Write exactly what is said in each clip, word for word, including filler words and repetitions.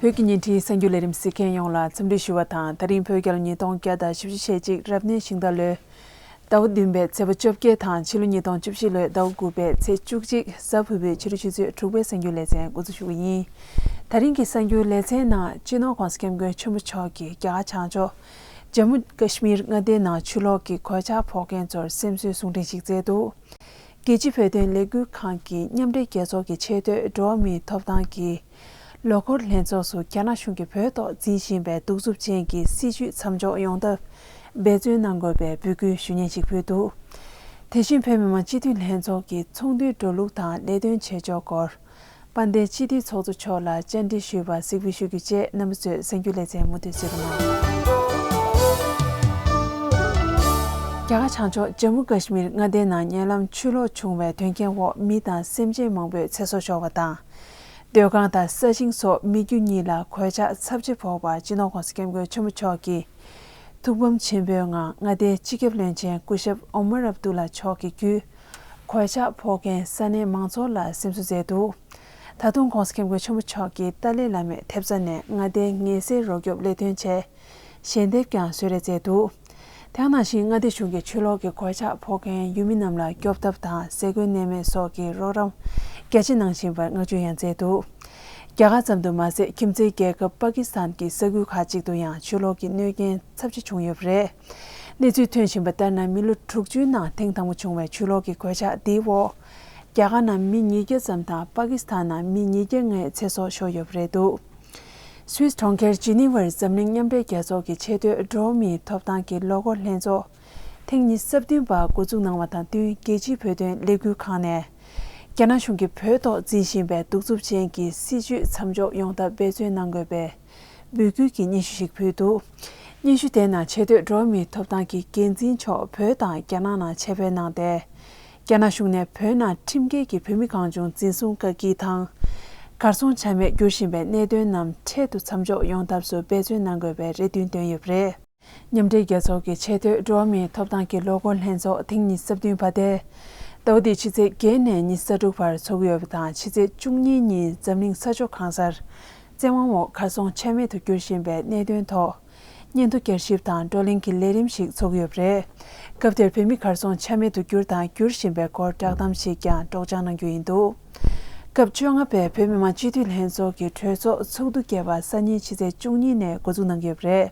བོད་ཀྱི་ཉིན་རེའི་གསར་འགྱུར་ལས་རིམ་གཟིགས་མཁན་ཡོངས་ལ་འཚམས་འདྲི་ཞུ་བ་དང་། ད་རིང་བོད་རྒྱལ་ལོ་ཉིས་སྟོང་བརྒྱ་དང་བཞི་བཅུ་ཞེ་གཅིག་རབ་གནས་ཤིང་རྟ་ལོའི་ཟླ་བ་བདུན་པའི་ཚེས་པ་བཅོ་བརྒྱད་དང་ཕྱི་ལོ་ཉིས་སྟོང་བཅུ་བཞི་ལོའི་ཟླ་བ་དགུ་པའི་ཚེས་བཅུ་གཅིག་གཟའ་ཕུར་བུའི་ཕྱི་དྲོ་ཆུ་ཚོད་དྲུག་པའི་གསར་འགྱུར་ལེ་ཚན་འགོ་འཛུགས་ཞུ་གི་ཡིན། ད་རིང་གི་གསར་འགྱུར་ལེ་ཚན་ནང་སྤྱི་ནོར་༸གོང་ས་༸སྐྱབས་མགོན་ཆེན་པོ་མཆོག་གིས་རྒྱ་གར་བྱང་ཕྱོགས་ཇམ་མུ་ཀ་ཤི་མིར་མངའ་སྡེའི་ནང་ཆུ་ལོག་གི་གོད་ཆག་ཕོག་མཁན་ཚོར་སེམས་གསོའི་གསུང་འཕྲིན་ཞིག་བསྩལ་འདུག་རྒྱལ་སྤྱིའི་བོད་དོན་ལས་འགུལ་ཁང་གི་མཉམ་འབྲེལ་རྒྱལ་ཚོགས་ཀྱི་ཆེས་མཐོའི་འགྲོ་བ་མིའི་ཐོབ་ཐང་གི་ལོ་འཁོར་ལྷན་ཚོགས་སུ་རྒྱ་ནག་གཞུང་གིས་བོད་ཐོག་འཛིན་བཞིན་པའི་གདུག་རྩུབ་ཅན་གྱི་སྲིད་བྱུས་མཚམས་འཇོག་ཡོང་ཐབས་འབད་བརྩོན་གནང་དགོས་པའི་འབོད་སྐུལ་ཞུ་སྙན་ཞིག་ཕུལ་འདུག་དེ་བཞིན་བོད་མི་མང་སྤྱི་འཐུས་ལྷན་ཚོགས་ཀྱི་ཚོགས་འདུའི་འགྲོ་ལུགས་དང་ལས་དོན་བྱེད་ཕྱོགས་སྐོར། དཔལ་ལྡན་སྤྱི་འཐུས་ཚོགས་གཙོ་མཆོག་ལ་བཅར་འདྲི་ཞུས་པ་གཟིགས་འབུལ་ཞུ་རྒྱུ་བཅས་རྣམ་པ་ཚོས་གསར་འགྱུར་ལེ་ཚན་མུ་མཐུད་གཟིགས་རོགས་གནང་། རྒྱ་གར་བྱང་ཕྱོགས་ཇམ་མུ་ཀ་ཤི་མིར་མངའ་སྡེའི་ནང་ཉེ་ལམ་ཆུ་ལོག་བྱུང་བའི་དོན་རྐྱེན་འོག་མི་དང་སེམས་ཅན་མང་པོས་ཚེ་སྲོག་ཤོར་བ་དང་། སྡོད་ཁང་དང་ས་ཞིང་སོགས་མི་རྒྱུ་གཉིས་ལ་གོད་ཆག་ཚབས་ཆེ་ཕོག་པར་སྤྱི་ནོར་༸གོང་ས་༸སྐྱབས་མགོན་ཆེན་པོ་མཆོག་གིས་ཐུགས་ཕམ་ཆེན་པོའི་ངང་མངའ་སྡེའི་སྤྱི་ཁྱབ་བློན་ཆེན་སྐུ་ཞབས་ཨོ་མར་ཨབ་དུ་ལ་མཆོག་གི་བརྒྱུད། གོད་ཆག་ཕོག་མཁན་ས་གནས་མང་ཚོགས་ལ་སེམས་གསོ་མཛད་འདུག་ད་དུང་༸གོང་ས་༸སྐྱབས་མགོན་ཆེན་པོ་མཆོག་གིས་ཏཱ་ལའི་བླ་མའི་ཐེབས་རྩ་ནས་མངའ་སྡེའི་ངལ་སེལ་རོགས་སྐྱོབ་ལས་དོན་ཆེད་ཞལ་འདེབས་ཀྱང་གསོལ་རས་མཛད་འདུག་དེ་ནང་བཞིན་མངའ་སྡེ་གཞུང་གིས་ཆུ་ལོག་གི་གོད་ཆག་ཕོག་མཁན་ཡུལ་མི་རྣམས་ལ་སྐྱོབ་ཐབས་དང་ཟས་གོས་གནས་མལ་སོགས་ཀྱི་རོགས་རམ་རྒྱ་ཆེ་གནང་བཞིན་པར་བསྔགས་བརྗོད་ཡང་མཛད་འདུག་རྒྱ་གར་ཙམ་དུ་མ་ཟད། ཁྱིམ་མཚེས་རྒྱལ་ཁབ་པ་ཀི་སི་ཐན་གྱི་ས་ཁུལ་ཁག་ཅིག་ཏུ་ཡང་ཆུ་ལོག་གི་གནོད་རྐྱེན་ཚབས་ཆེ་བྱུང་ཡོད་པ་རེད། གནས་ཚུལ་ཐོན་བཞིན་པ་ལྟར་ན། མི་ལོ་དྲུག་ཅུའི་ནང་ཐེངས་དང་པོ་བྱུང་བའི་ཆུ་ལོག་གི་གོད་ཆག་འདིའི་འོག་རྒྱ་གར་ནང་མི་ཉིས་བརྒྱ་ཙམ་དང་པ་ཀི་སི་ཐན་ནང་མི་ཉིས་བརྒྱ་ལྔའི་ཚེ་སྲོག་ཤོར་ཡོད་པ་རེད་འདུག་སུད་སི་གྲོང་ཁྱེར་ཇི་ནི་ཝར་འཛམ་གླིང་མཉམ་འབྲེལ་རྒྱལ་ཚོགས་ཀྱི་ཆེས་མཐོའི་འགྲོ་བ་མིའི་ཐོབ་ཐང་གི་ལོ་འཁོར་ལྷན་ཚོགས་ཐེངས་ཉི་ཤུ་རྩ་བདུན་པ་འགོ་འཛུགས་གནང་བ་དང་བསྟུན། རྒྱལ་སྤྱིའི་བོད་དོན་ལས་འགུལ་ཁང་ནས་རྒྱ་ནག་གཞུང་གིས་བོད་ཐོག་འཛིན་བཞིན་པའི་གདུག་རྩུབ་ཅན་གྱི་སྲིད་བྱུས་མཚམས་འཇོག་ཡོང་ཐབས་འབད་བརྩོན་གནང་དགོས་པའི་འབོད་སྐུལ་གྱི་སྙན་ཞུ་ཞིག་ཕུལ་འདུག་སྙན་ཞུ་དེའི་ནང་ཆེས་མཐོའི་འགྲོ་བ་མིའི་ཐོབ་ཐང་གི་འགན་འཛིན་མཆོག་བོད་དང་རྒྱ་ནག་ནང་ཆེད་ཕེབས་གནང་སྟེ། རྒྱ་ནག་གཞུང་ནས་བོད་ནང་ཁྲིམས་འགལ་གྱིས་བོད་མི་གང་བྱུང་འཛིན་བཟུང་བཀག་སྐྱིལ་དང་། གར་སོང་ཆ་མེད་འགྱུར་བཞིན་པའི་གནད་དོན་རྣམས་འཕྲལ་དུ་མཚམས་འཇོག་ཡོང་ཐབས་སུ་འབད་བརྩོན་གནང་དགོས་པའི་རེ་འདུན་བཏོན་ཡོད་པ་རེད། མཉམ་འབྲེལ་རྒྱལ་ཚོགས་ཀྱི་ཆེས་མཐོའི་འགྲོ་བ་མིའི་ཐོབ་ཐང་གི་ལོ་འཁོར་ལྷན་ཚོགས་ཐེངས་ཉི་ཤུ་རྩ་བདུན་པ་དེ། ཟླ་བ་འདིའི་ཕྱི་ཚེས་བརྒྱད་ནས་ཉི་ཤུ་རྩ་དྲུག་བར་འཚོགས་ཀྱི་ཡོད་པ་དང་། ཕྱི་ཚེས་བཅུ་གཉིས་ཉིན་འཛམ་གླིང་ས་ཕྱོགས་གང་སར་བཙན་དབང་འོག་གར་སོང་ཆ་མེད་དུ་གྱུར་བཞིན་པའི་གནད་དོན་ཐོག་སྙན་ཐོ་བསྐྱར་ཞིབ་དང་བགྲོ་གླེང་གི་ལས་རིམ་ཞིག་འཚོགས་ཀྱི་ཡོད་པ་རེད། སྐབས་དེར་བོད་མི་གར་སོང་ཆ་མེད་དུ་གྱུར་དང་འགྱུར་བཞིན་པའི་སྐོར་བསྒྲགས་གཏམ་ཞིག་ཀྱང་སྒྲོག་སྦྱང་གནང་རྒྱུ་ཡིན་འདུག་སྐབས་བཅོ་ལྔ་པའི་བོད་མི་མང་སྤྱི་འཐུས་ལྷན་ཚོགས་ཀྱི་གྲོས་ཚོགས་ཚོགས་འདུ་བརྒྱད་པ་སང་ཉིན་ཕྱི་ཚེས་བཅུ་གཉིས་ནས་འགོ་འཛུགས་གནང་གི་ཡོད་པ་རེད།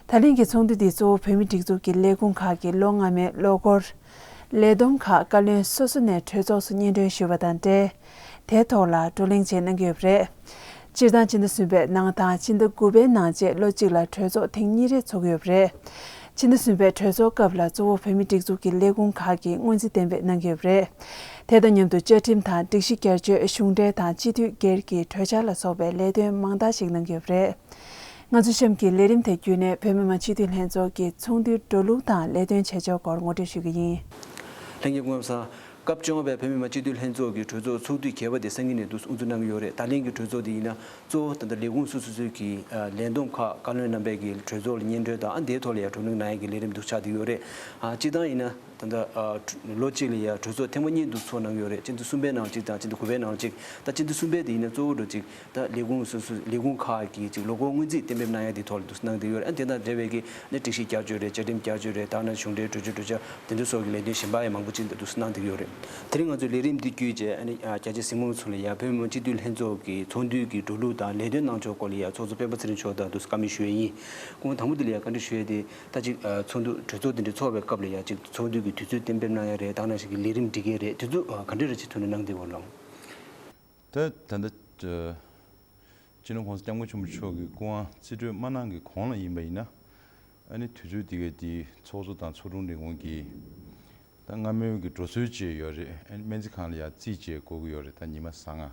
ད་ལན་གྱི་ཚོགས་འདུ་འདི་གཙོ་བོ་བོད་མིའི་སྒྲིག་འཛུགས་ཀྱི་ལས་ཁུངས་ཁག་གི་ལོ་སྔ་མའི་ལོ་འཁོར། ལས་བསྡོམས་ཁག་བཀའ་བློན་སོ་སོ་ནས་གྲོས་ཚོགས་སུ་སྙན་སྒྲོན་ཞུས་པ་དང་འབྲེལ། དེའི་ཐོག་ལ་བགྲོ་གླེང་བཅས་གནང་གི་ཡོད་པ་རེད། སྤྱིར་བཏང་སྤྱི་ཟླ་གསུམ་པའི་ནང་དང་སྤྱི་ཟླ་དགུ་པའི་ནང་བཅས་ལོ་གཅིག་ལ་གྲོས་ཚོགས་ཐེངས་གཉིས་རེ་ཚོགས་ཀྱི་ཡོད་པ་རེད། སྤྱི་ཟླ་གསུམ་པའི་གྲོས་ཚོགས་སྐབས་ལ་གཙོ་བོ་བོད་མིའི་སྒྲིག་འཛུགས་ཀྱི་ལས་ཁུངས་ཁག་གིས་སྔོན་རྩིས་གཏན་འབེབས་གནང་གི་ཡོད་པ་རེད། དེ་དང་མཉམ་དུ་བཅའ་ཁྲིམས་དང་སྒྲིག་གཞི་བསྐྱར་བཅོས། གཞུང་འབྲེལ་དང་སྤྱི་འཐུས་སྒེར་གྱི་གྲོས་འཆར་ལ་སོགས་པའི་ལས་དོན་མང་དག་ཞིག་གནང་གི་ཡོད་པ་རེད། ང་ཚོའི་གཤམ་གྱི་ལས་རིམ་དེ་བརྒྱུད་ནས་བོད་མི་མང་སྤྱི་འཐུས་ལྷན་ཚོགས་ཀྱི་ཚོགས་འདུའི་འགྲོ་ལུགས་དང་ལས་དོན་བྱེད་ཕྱོགས་སྐོར་ངོ་སྤྲོད་ཞུ་གི་ཡིན། ལྷན་རྒྱས་སྐུ་ཁམས་བཟང་། སྐབས་བཅོ་ལྔ་པའི་བོད་མི་མང་སྤྱི་འཐུས་ལྷན་ཚོགས་ཀྱི་གྲོས་ཚོགས་ཚོགས་དུས་བརྒྱད་པ་དེ་སང་ཉིན་ནས་འདུག་སེ་དབུ་འཛུགས་གནང་གི་ཡོད་རེད། ད་ལན་གྱི་གྲོས་ཚོགས་དེ་ཡིན་ན་གཙོ་བོ་ད་ལྟ་ལས་ཁུངས་སོ་སོ་སོའི་གི་ལས་བསྡོམས་ཁག་བཀའ་བློན་རྣམ་པས་ཀྱི་གྲོས་ཚོགས་ལ་སྙན་སྒྲོན་དང་། ཨ་འདིའི་ཐོག་ལ་ཡང་བགྲོ་གླེང་གནང་ཡས་ཀྱི་ལས་རིམ་འདུག་ཆགས་བསྡད་ཡོད་རེད། ཨ་སྤྱིར་བཏང་ཡིན་ན། ད་ལྟ་ཨ་ལོ་གཅིག་ལ་ཡང་གྲོས་ཚོགས་ཐེངས་མ་གཉིས་འདུག་ཚོགས་གནང་གི་ཡོད་རེད། སྤྱི་ཟླ་གསུམ་པའི་ནང་གཅིག་དང་སྤྱི་ཟླ་དགུ་པའི་ནང་གཅིག་ད་སྤྱི་ཟླ་གསུམ་པའི་དེ་ཡིན་ན་གཙོ་བོ་འགྲོ་གཅིག་ད་ལས་ཁུངས་སོ་སོ་ལས་ཁུངས་ཁག་གིས་གཅིག་ལོ་འཁོར་སྔོན་རྩིས་གཏན་འབེབས་གནང་ཡ་དེ་ཐོག་ལ་འདུག་གནང་བསྡད་ཡོད་རེད། ཨ་དེ་དང་འབྲེལ་བའི་གི་ནི་སྒྲིག་གཞི་བསྐྱར་བཅོས་རེད། བཅའ་ཁྲིམས་བསྐྱར་བཅོས་རེད། ད་ནི་གཞུང་འབྲེལ་གྲོས་ཆོད་གྲོས་འཆར་དེ་ཚོ་སོགས་ཀྱི་ལས་དོན་གཞན་པ་ཡང་མང་པོ་ཅིག་འདུག་གནང་བསྡད་ཡོད་རེད། དེ་རིང་ང་ཚོའི་ལས་རིམ་འདི་བརྒྱུད་བྱས་ཨ་ནི་རྒྱ་ཆེ་གཟིགས་མོ་ཚོ་ལ་ཡ་བོད་མི་མང་སྤྱི་འཐུས་ལྷན་ཚོགས་ཀྱི་ཚོགས་འདུའི་གི་འགྲོ་ལུགས་དང་ལས་དོན་གནང་ཕྱོགས་སྐོར་ལ་ཡ་ཚོགས་གཙོ་སྤེན་པ་ཚེ་རིང་མཆོག་དང་འདུག་སེ་བཀའ་མོལ་ཞུ་ཡས་ཡིན། སྐུ་ངོ་དང་པོ་འདི་ལ་ཡ་བཀའ་འདྲི་ཞུ་ཡས་དེ། ད་ཅིག་ཨ་ཚོགས་འདུ་གྲོས་ཚོགས་འདི་འདྲ་ཚོགས་པའི་སྐབས་ལ་ཡ་ཅིག་ཚོགས་འདུ་གི་དུས་ཚོད་གཏན་འབེབས་གནང་ཡ་རེད། ད་ནང་བཞིན་གྱི་ལས་རིམ་སྒྲིག་ཡས་རེད། དེ་ཚོ་ཨ་ག་འདྲ་རེ་ཅིག་ཐོག་ནས་གནང་བསྡད་ཡོད་ལགས། ད་ད་ལྟ་ཨ་སྤྱི་ནོར་༸གོང་ས་༸སྐྱབས་མགོན་ཆེན་པོ་མཆོག་གི་སྐུ་དབང་རྩིས་སྤྲོད་མ་གནང་གི་གོང་ལ་ཡིན་པ་ཡིན་ན། ཨ་ནི་དུས་ཚོད་འདི་གའི་འདི་ཚོགས་གཙོ་དང་ཚོགས་དྲུང་ལས་ཁུངས་ཀྱི་ད་སྔ་མོའི་གི་འགྲོ་སྲོལ་བཅས་ཡོད་རེད། ཨ་ནི་སྨན་རྩིས་ཁང་ལ་ཡ་རྩིས་བཅས་དགོས་ཀྱི་ཡོད་རེད། ད་ཉི་མ་གཟའ་ལྔ་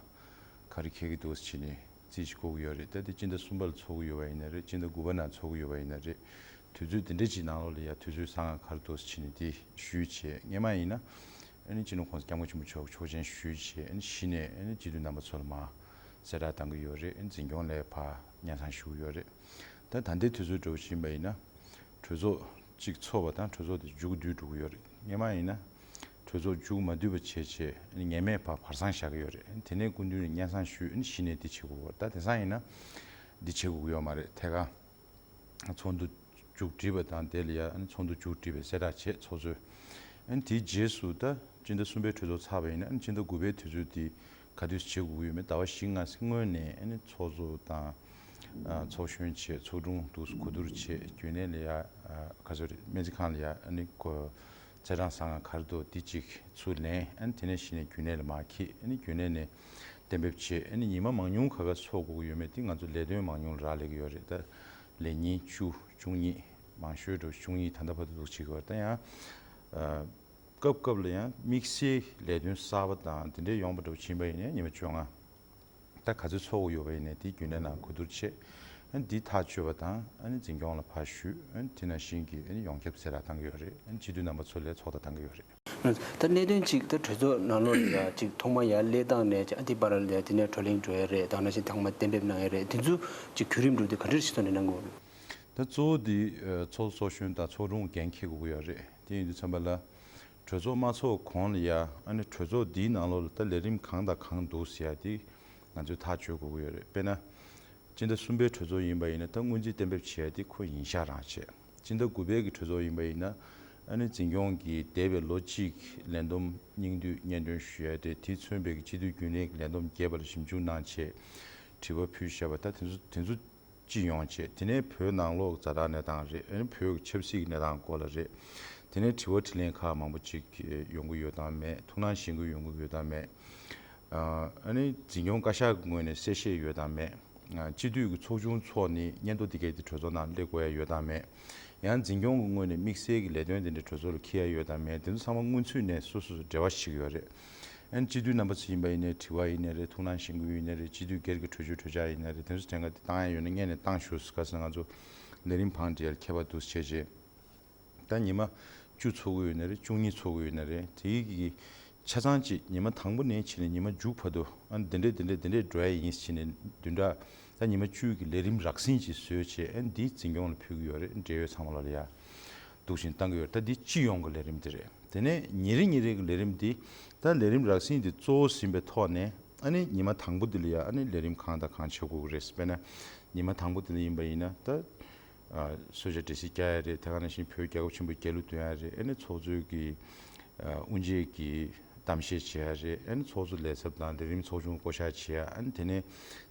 ག་རེ་འཁེལ་གྱི་འདུག་ཟེར་བྱས་ནས། རྩིས་ཤིག་བསྐོ་གི་ཡོད་རེད། ད་དེ་སྤྱི་ཟླ་གསུམ་པ་ལ་ཚོགས་ཀྱི་ཡོད་པ་ཡིན་ན་རེད། སྤྱི་ཟླ་དགུ་པ་ནང་ཚོགས་ཀྱི་ཡོད་པ་ཡིན་ན་རེད། དུས་ཚོད་དེ་འདྲ་ཅིག་ནང་ལོགས་ལ་ཡ་དུས་ཚོད་བཟང་ང་ག་རེ་འདུག་ཟེར་བྱས་ནས་དེ་ཞུས་བྱས། སྔས་མ་ཡིན་ན་ཨ་ནི་སྤྱི་ནོར་༸གོང་ས་༸སྐྱབས་མགོན་ཆེན་པོ་མཆོག་ཆོག་མཆན་ཞུས་བྱས། ཨ་ནི་གཞི་ནས་ཨ་ནི་སྤྱི་འཐུས་རྣམ་པ་ཚོ་ལ་མར་གསལ་བསྒྲགས་བཏང་གི་ཡོད་རེད། ཨ་ནི་འཛིན་སྐྱོང་ལ་ཕར་སྙན་སེང་ཞུ་གི་ཡོད་རེད། ད་ད་ལྟའི་དུས་ཚོད་འདྲ་བོ་ཞིག་ཡིན་པ་ཡིན་ན། གྲོས་ཚོགས་གཅིག་ཚོགས་པ་དང་གྲོས་ཚོགས་དེ་མཇུག་བསྡུས་འགྲོ་གི་ཡོད་རེད། སྔས་མ་ཡིན་ན་གྲོས་ཚོགས་མཇུག་མ་བསྡུས་པ་བྱས་བྱས་ངེས་མེད་བར་བར་གསེང་བཞག་གི་ཡོད་རེད། དེ་ནས་སྐུ་མདུན་ནས་སྙན་སེང་ཞུས་ནས་གཞི་ནས་དེ་བྱེད་དགོས་པ། ད་དེང་སང་ཡིན་ན་ འདི་བྱེད་དགོས་ཀྱི་ཡོད་མ་རེད། ཐད་ཀར་ཚོགས་འདུ་མཇུག་སྒྲིལ་བ་དང་དེ་ལ་ཡ་ཨ་ནི་ཚོགས་འདུ་མཇུག་སྒྲིལ་བའི་གསལ་བསྒྲགས་བྱས་ཚོགས་གཙོས། ཨ་ནི་དེའི་རྗེས་སུ་ད་སྤྱི་ཟླ་གསུམ་པའི་གྲོས་ཚོགས་ཚར་བ་ཡིན་ན་ཨ་ནི་སྤྱི་ཟླ་དགུ་པའི་དུས་ཚོད་དེ་ག་དུས་བྱེད་དགོས་ཀྱི་ཡོད་མེད་ཟླ་བ་བཞི་ལྔ་སྔོན་ནས་ཨ་ནི་ཚོགས་གཙོ་དང་། ཨ་ཚོགས་གཞོན་བྱས་ཚོགས་དྲུང་འདུག་གོ་བསྡུར་བྱས་རྒྱུན་ལས་ལ་ཡ་ཨ་ག་ཚོད་རེད། སྨན་རྩིས་ཁང་ལ་ཡ་ཨ་ནི་གོ་ཚེས་གྲངས་བཟང་ང་གར་འདུག་འདི་གཅིག་ཚུར་ལེན། ཨ་ནི་དེ་ནས་གཞི་ནས་རྒྱུན་ལས་ལ་མར་འཁྱེར། ཨ་ནི་རྒྱུན་ལས་ནས་གཏན་འབེབས་བྱས། ཨ་ནི་ཉི་མ་མང་ཉུང་ག་ག་ཚོགས་དགོས་ཀྱི་ཡོད་མེད་དེ་ང་ཚོ་ལས་དོན་མང་ཉུང་ལ་རག་ལས་ཀྱི་ཡོད་རེད། ད་ལས་ཉིན་བཅུ་བཅུ་གཉིས་མང་ཤོས་འགྲོ་བཅུ་གཉིས་ད་ལྟ་བར་དུ་འདུག་བྱེད་ཀྱི་ཡོད་རེད། ད་ཡང་ཨ་སྐབས་སྐབས་ལ་ཡང་དམིགས་བསལ་ལས་དོན་གསར་པ་དང་དེ་འདྲའི་ཡོང་པ་འདྲ་བོ་ཕྱིན་པ་ཡིན་ན་ཉི་མ་བཅོ་ལྔ། ད་ག་ཚོད་ཚོགས་དགོས་ཡོད་པ་ཡིན་ནའི་དེ་རྒྱུན་ལས་ནང་གོ་བསྡུར་བྱས། ཨ་ནི་འདི་ཐག་གཅོད་པ་དང་ཨ་ནི་འཛིན་སྐྱོང་ལ་ཕར་ཞུས། ཨ་ནི་དེ་ནང་བཞིན་གྱི་ཨ་ནི་ཡོངས་ཁྱབ་གསལ་བསྒྲགས་བཏང་གི་ཡོད་རེད། ཨ་ནི་སྤྱི་འཐུས་རྣམ་པ་ཚོ་ལ་ཚོགས་བརྡ་བཏང་གི་ཡོད་རེད། ད་གནད་དོན་གཅིག་ད་གྲོས་ཚོགས་ནང་ལོགས་ལ་ཡ་གཅིག་ཐོག་མ་ཡར་སླེབས་སྟངས་ནས་ཨ་འདི་བར་ལ་ཡ་དེ་ནས་བགྲོ་གླེང་འགྲོ་ཡ་རེད། དེ་ནང་བཞིན་ཐོག་མ་གཏན་འབེབས་གནང་ཡ་རེད། དེ་ཚོ་གཅིག་བརྒྱུད་རིམ་འགྲོ་དུས་ག་འདྲ་ཞིག་ཐོག་ནས་གནང་དགོས་རེད། ད་གཙོ་བོ་དེ་ཨ་ཚོགས་གཙོ་ཚོགས་གཞོན་དང་ཚོགས་དྲུང་འགན་འཁྱེར་དགོས་ཀྱི་ཡོད་རེད། དེ་ཡིན་དུས་ཙམ་པ་ལ། གྲོས་ཚོགས་མ་ཚོགས་གོང་ལ་ཡ་ཨ་ནི་གྲོས་ཚོགས་འདིའི་ནང་ལོགས་ལ་ད་ལས་རིམ་གང་དང་གང་འདུག་ཟེར་ཡ་དེ་ང་ཚོས་ཐག་གཅོད་དགོས་ཀྱི་ཡོད་རེད། དཔེར་ན། སྤྱི་ཟླ་གསུམ་པའི་གྲོས་ཚོགས་ཡིན་པ་ཡིན་ན་ད་སྔོན་རྩིས་གཏན་འབེབས་བྱས་ཏེ་ཁོ་ཡིན་ཤག་རང་བྱས། སྤྱི་ཟླ་དགུ་པའི་གི་གྲོས་ཚོགས་ཡིན་པ་ཡིན་ན་ཨ་ནི་འཛིན་སྐྱོང་གི་འདས་པའི་ལོ་གཅིག་ལས་བསྡོམས་སྙིང་བསྡུས་སྙན་སྒྲོན་ཞུ་ཡ་དེ་དེས་མཚོན་པའི་གི་སྤྱི་འཐུས་རྒྱུན་ལས་ཀྱི་ལས་བསྡོམས་རྒྱས་པ་ལ་ཞིབ་འཇུག་གནང་བྱས། དྲི་བ་ཕུལ་བཞག་པ་ད་དེ་ཚོ་དེ་ཚོ་སྤྱི་ཡོངས་བྱས། དེ་ནས་བོད་ནང་ལོགས་ཛ་དྲག་གནས་སྟངས་རེད། ཨ་ནི་བོད་ཀྱི་ཆབ་སྲིད་ཀྱི་གནས་སྟངས་སྐོར་ལ་རེད། དེ་ནས་དྲི་བ་དྲིས་ལན་ཁག་མང་པོ་ཅིག་ཡོང་གི་ཡོད་དམ་མེད། ཐུགས་སྣང་ཞན་གྱི་ཡོང་གི་ཡོད་དམ་མེད། ཨ་ནི་འཛིན་སྐྱོང་བཀའ་ཤག་གི་ངོས་ནས་གསལ་བཤད་ཡོད་དམ་མེད། སྤྱི་འཐུས་ཀྱི་ཚོགས་ཆུང་ཚོགས་ནི་སྙན་ཐོ་འདི་གའི་དེ་གྲོས་ཚོགས་ནང་སླེབས་དགོས་ཡ་ཡོད་དམ་མེད། ཡང་འཛིན་སྐྱོང་གི་ངོས་ནས་དམིགས་བསལ་གྱི་ལས་དོན་དེ་འདྲའི་གྲོས་ཚོགས་ལ་འཁྱེར་ཡ་ཡོད་དམ་མེད། དེ་ཚོ་ཚང་མ་སྔོན་ཚུད་ནས་སོ་སོ་སོ་འབྲེལ་བ་བྱེད་ཀྱི་ཡོད་རེད། ཨ་ནི་སྤྱི་འཐུས་རྣམ་པ་ཚོ་ཡིན་པ་ཡིན་ནའི་དྲི་བ་ཡིན་ནའི་རེད། ཐུགས་སྣང་ཞན་གྱི་ཡོད་ནའི་རེད། སྤྱི་འཐུས་སྒེར་གྱི་གྲོས་ཆོད་གྲོས་འཆར་ཡིན་ནའི་རེད། དེ་ཚོ་གྲངས་ཀ་དེ་བཏང་ཡ་ཡོད་ན་སྔོན་ནས་བཏང་ཤོག་ཟེར། ག་ཟེར་ན་ང་ཚོ་ལས་རིམ་བང་སྒྲིག་ཡ་ལ་ཁྱད་པར་འདུག་བྱས་རྗེས། ད་ཉི་མ་བཅུ་ཚོགས་ཀྱི་ཡོད་ན་རེད། བཅུ་གཉིས་ཚོགས་ཀྱི་ཡོད་ན་རེད། དེའི་གི་ཆ་ཚང་གཅིག་ཉི་མ་དང་པོ་ནས་ཕྱིན་ནས་ཉི་མ་མཇུག་བར་དུ་ཨ་ནི་འདི་འདྲས་འདི་འདྲས་འདི་འདྲས་འགྲོ་ཡ་ཡིན་ཕྱིན་ནས་བདུན་ཕྲག་ད་ཉི་མ་བཅུ་གི་ལས་རིམ་རགས་ཟིན་ཅིག་བཟོས་བྱས། ཨ་ནི་འདི་འཛིན་སྐྱོང་ལ་ཕུལ་གྱི་ཡོད་རེད། འབྲེལ་ཡོད་ཚང་མ་ལ་ཡ་འདུག་བཞིན་བཏང་གི་ཡོད་རེད། ད་འདི་སྤྱི་ཡོངས་ཀྱི་ལས་རིམ་དེ་རེད། དེ་ནས་ཉིན་རེ་ཉིན་རེ་གི་ལས་རིམ་འདི་ད་ལས་རིམ་རགས་ཟིན་འདི་གཙོ་བོ་ཟིན་པའི་ཐོག་ནས་ཨ་ནི་ཉི་མ་དང་པོ་འདི་ལ་ཡ་ཨ་ནི་ལས་རིམ་གང་དང་གང་བྱེད་དགོས་ཀྱི་རེད། དཔེར་ན་ཉི་མ་དང་པོ་འདི་ལ་ཡིན་པ་ཡིན་ན་ད། ཨ་གསོལ་ཇ་འབྲས་སིལ་བཀྱག་ཡ་རེད། དེ་ག་ནང་བཞིན་བོད་རྒྱལ་ཁབ་ཆེན་པོའི་རྒྱལ་གླུ་འདོན་ཡ་རེད། ཨ་ནི་ཚོགས་གཙོའི་གི་ཨ་དབུ་འབྱེད་ཀྱི་གཏམ་བཤད་བྱེད་ཡ་རེད། ཨ་ནི་ཚོགས་གཙོ་ལས་ཚབ་དང་ལས་རིམ་ཚོགས་ཆུང་བསྐོ་བཞག་བྱེད་ཡ། ཨ་ནི་དེ་ནས་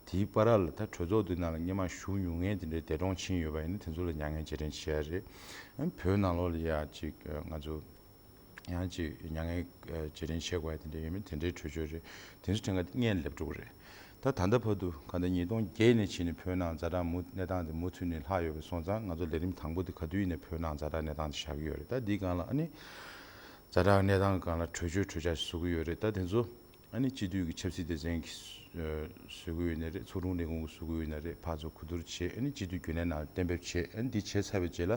དེའི་བར་ལ་ད་གྲོས་ཚོགས་འདི་ནང་ལ་སྔོན་མ་ཞུགས་མྱོང་མཁན་དེ་འདྲའི་འདས་གྲོངས་ཕྱིན་ཡོད་པ་ཡིན་ན་དེ་ཚོ་ལ་མྱ་ངན་རྗེས་དྲན་བྱེད་ཡ་རེད། ཨ་ནི་བོད་ནང་ལོགས་ལ་ཡ་ཅིག་ང་ཚོ། ཡང་ཅིག་མྱ་ངན་རྗེས་དྲན་བྱེད་དགོས་ཡ་དེ་འདྲ་ཡོད་མེད་དེ་འདྲའི་གྲོས་ཆོད་རེད། དེ་ཚོ་ཕྲན་ཁ་སྔོན་སླེབས་འགྲོ་གི་རེད། ད་ད་ལྟ་བར་དུ་གང་ལྟར་ཉིས་སྟོང་བརྒྱད་ནས་ཕྱིན་ནས་བོད་ནང་ཛ་དྲག་མུ་གནས་སྟངས་དེ་མུ་མཐུད་ནས་ལྷག་ཡོད་པ་སོང་ཙང་ང་ཚོ་ལས་རིམ་དང་པོ་དེ་ག་དུས་ཡིན་ནའི་བོད་ནང་ཛ་དྲག་གནས་སྟངས་དེ་བཞག་གི་ཡོད་རེད། ད་འདིའི་སྒང་ལ་ཨ་ནི་ཛ་དྲག་གནས་སྟངས་སྒང་ལ་གྲོས་ཆོད་གྲོས་འཆར་བཟོ་གི་ཡོད་རེད། ད་དེ་ཚོ་ཨ་ནི་སྤྱི་འཐུས་ཀྱི་ཆབ་སྲིད་སྡེ་ཚན་གྱིས་བཟོ་གི་ཡོད་ནའི་རེད། ཚོགས་དྲུང་ལས་ཁུངས་ཀྱིས་བཟོ་གི་ཡོད་ནའི་རེད། ཕར་ཚུར་གོ་བསྡུར་བྱས། ཨ་ནི་སྤྱི་འཐུས་རྒྱུན་ལས་ནང་ལ་གཏན་འབེབས་བྱས། ཨ་ནི་འདི་བྱས་ཚར་བའི་རྗེས་ལ།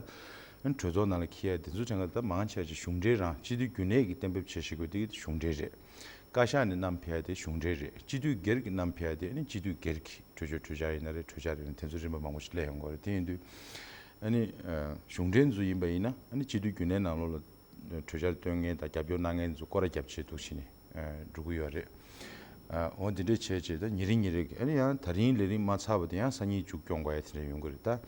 ཨ་ནི་གྲོས་ཚོགས་ནང་ལ་འཁྱེར་ཡ་དེ་ཚོ་ཕྲན་ཁ་ད་མང་ཆེ་བ་ཅིག་གཞུང་འབྲེལ་རང་། སྤྱི་འཐུས་རྒྱུན་ལས་ཀྱིས་གཏན་འབེབས་བྱས་བཞག་དགོས་དེ་གཞུང་འབྲེལ་རེད། བཀའ་ཤག་ནས་བསྣམས་ཕེབས་ཡ་དེ་གཞུང་འབྲེལ་རེད། སྤྱི་འཐུས་སྒེར་གྱིས་བསྣམས་ཕེབས་ཡ་དེ་ཨ་ནི་སྤྱི་འཐུས་སྒེར་གྱི་གྲོས་ཆོད་གྲོས་འཆར་ཡིན་ན་རེད། གྲོས་འཆར་རེད། དེ་ཚོ་རིམ་པ་མང་པོ་ཞིག་སླེབས་ཡོང་གི་རེད། དེ་ཡིན་དུས་ཨ་ནི་གཞུང་འབྲེལ་ཚོ་ཡིན་པ་ཡིན་ན་ཨ་ནི་སྤྱི་འཐུས་རྒྱུན་ལས་ནང་ལོགས་ལ་གྲོས་འཆར་བཏོན་མཁན་དང་རྒྱབ་སྐྱོར་གནང་མཁན་ཚོ་སྐོར་ར་རྒྱབ་བྱས་འདུག་བྱས་ནས་འགྲོ་གི་ཡོད་རེད། འོ་དེ་འདྲས་བྱས་བྱས་ད་ཉིན་རེ་ཉིན་རེ་གི་ཨ་ནི་ཡང་ད་རིང་ལས་རིམ་མ་ཚར་བ་དེ་ཡང་སང་ཉིན་མཇུག་སྐྱོང་དགོས་ཡ་དེ་འདྲ་ཡོང་གི་རེད། ད།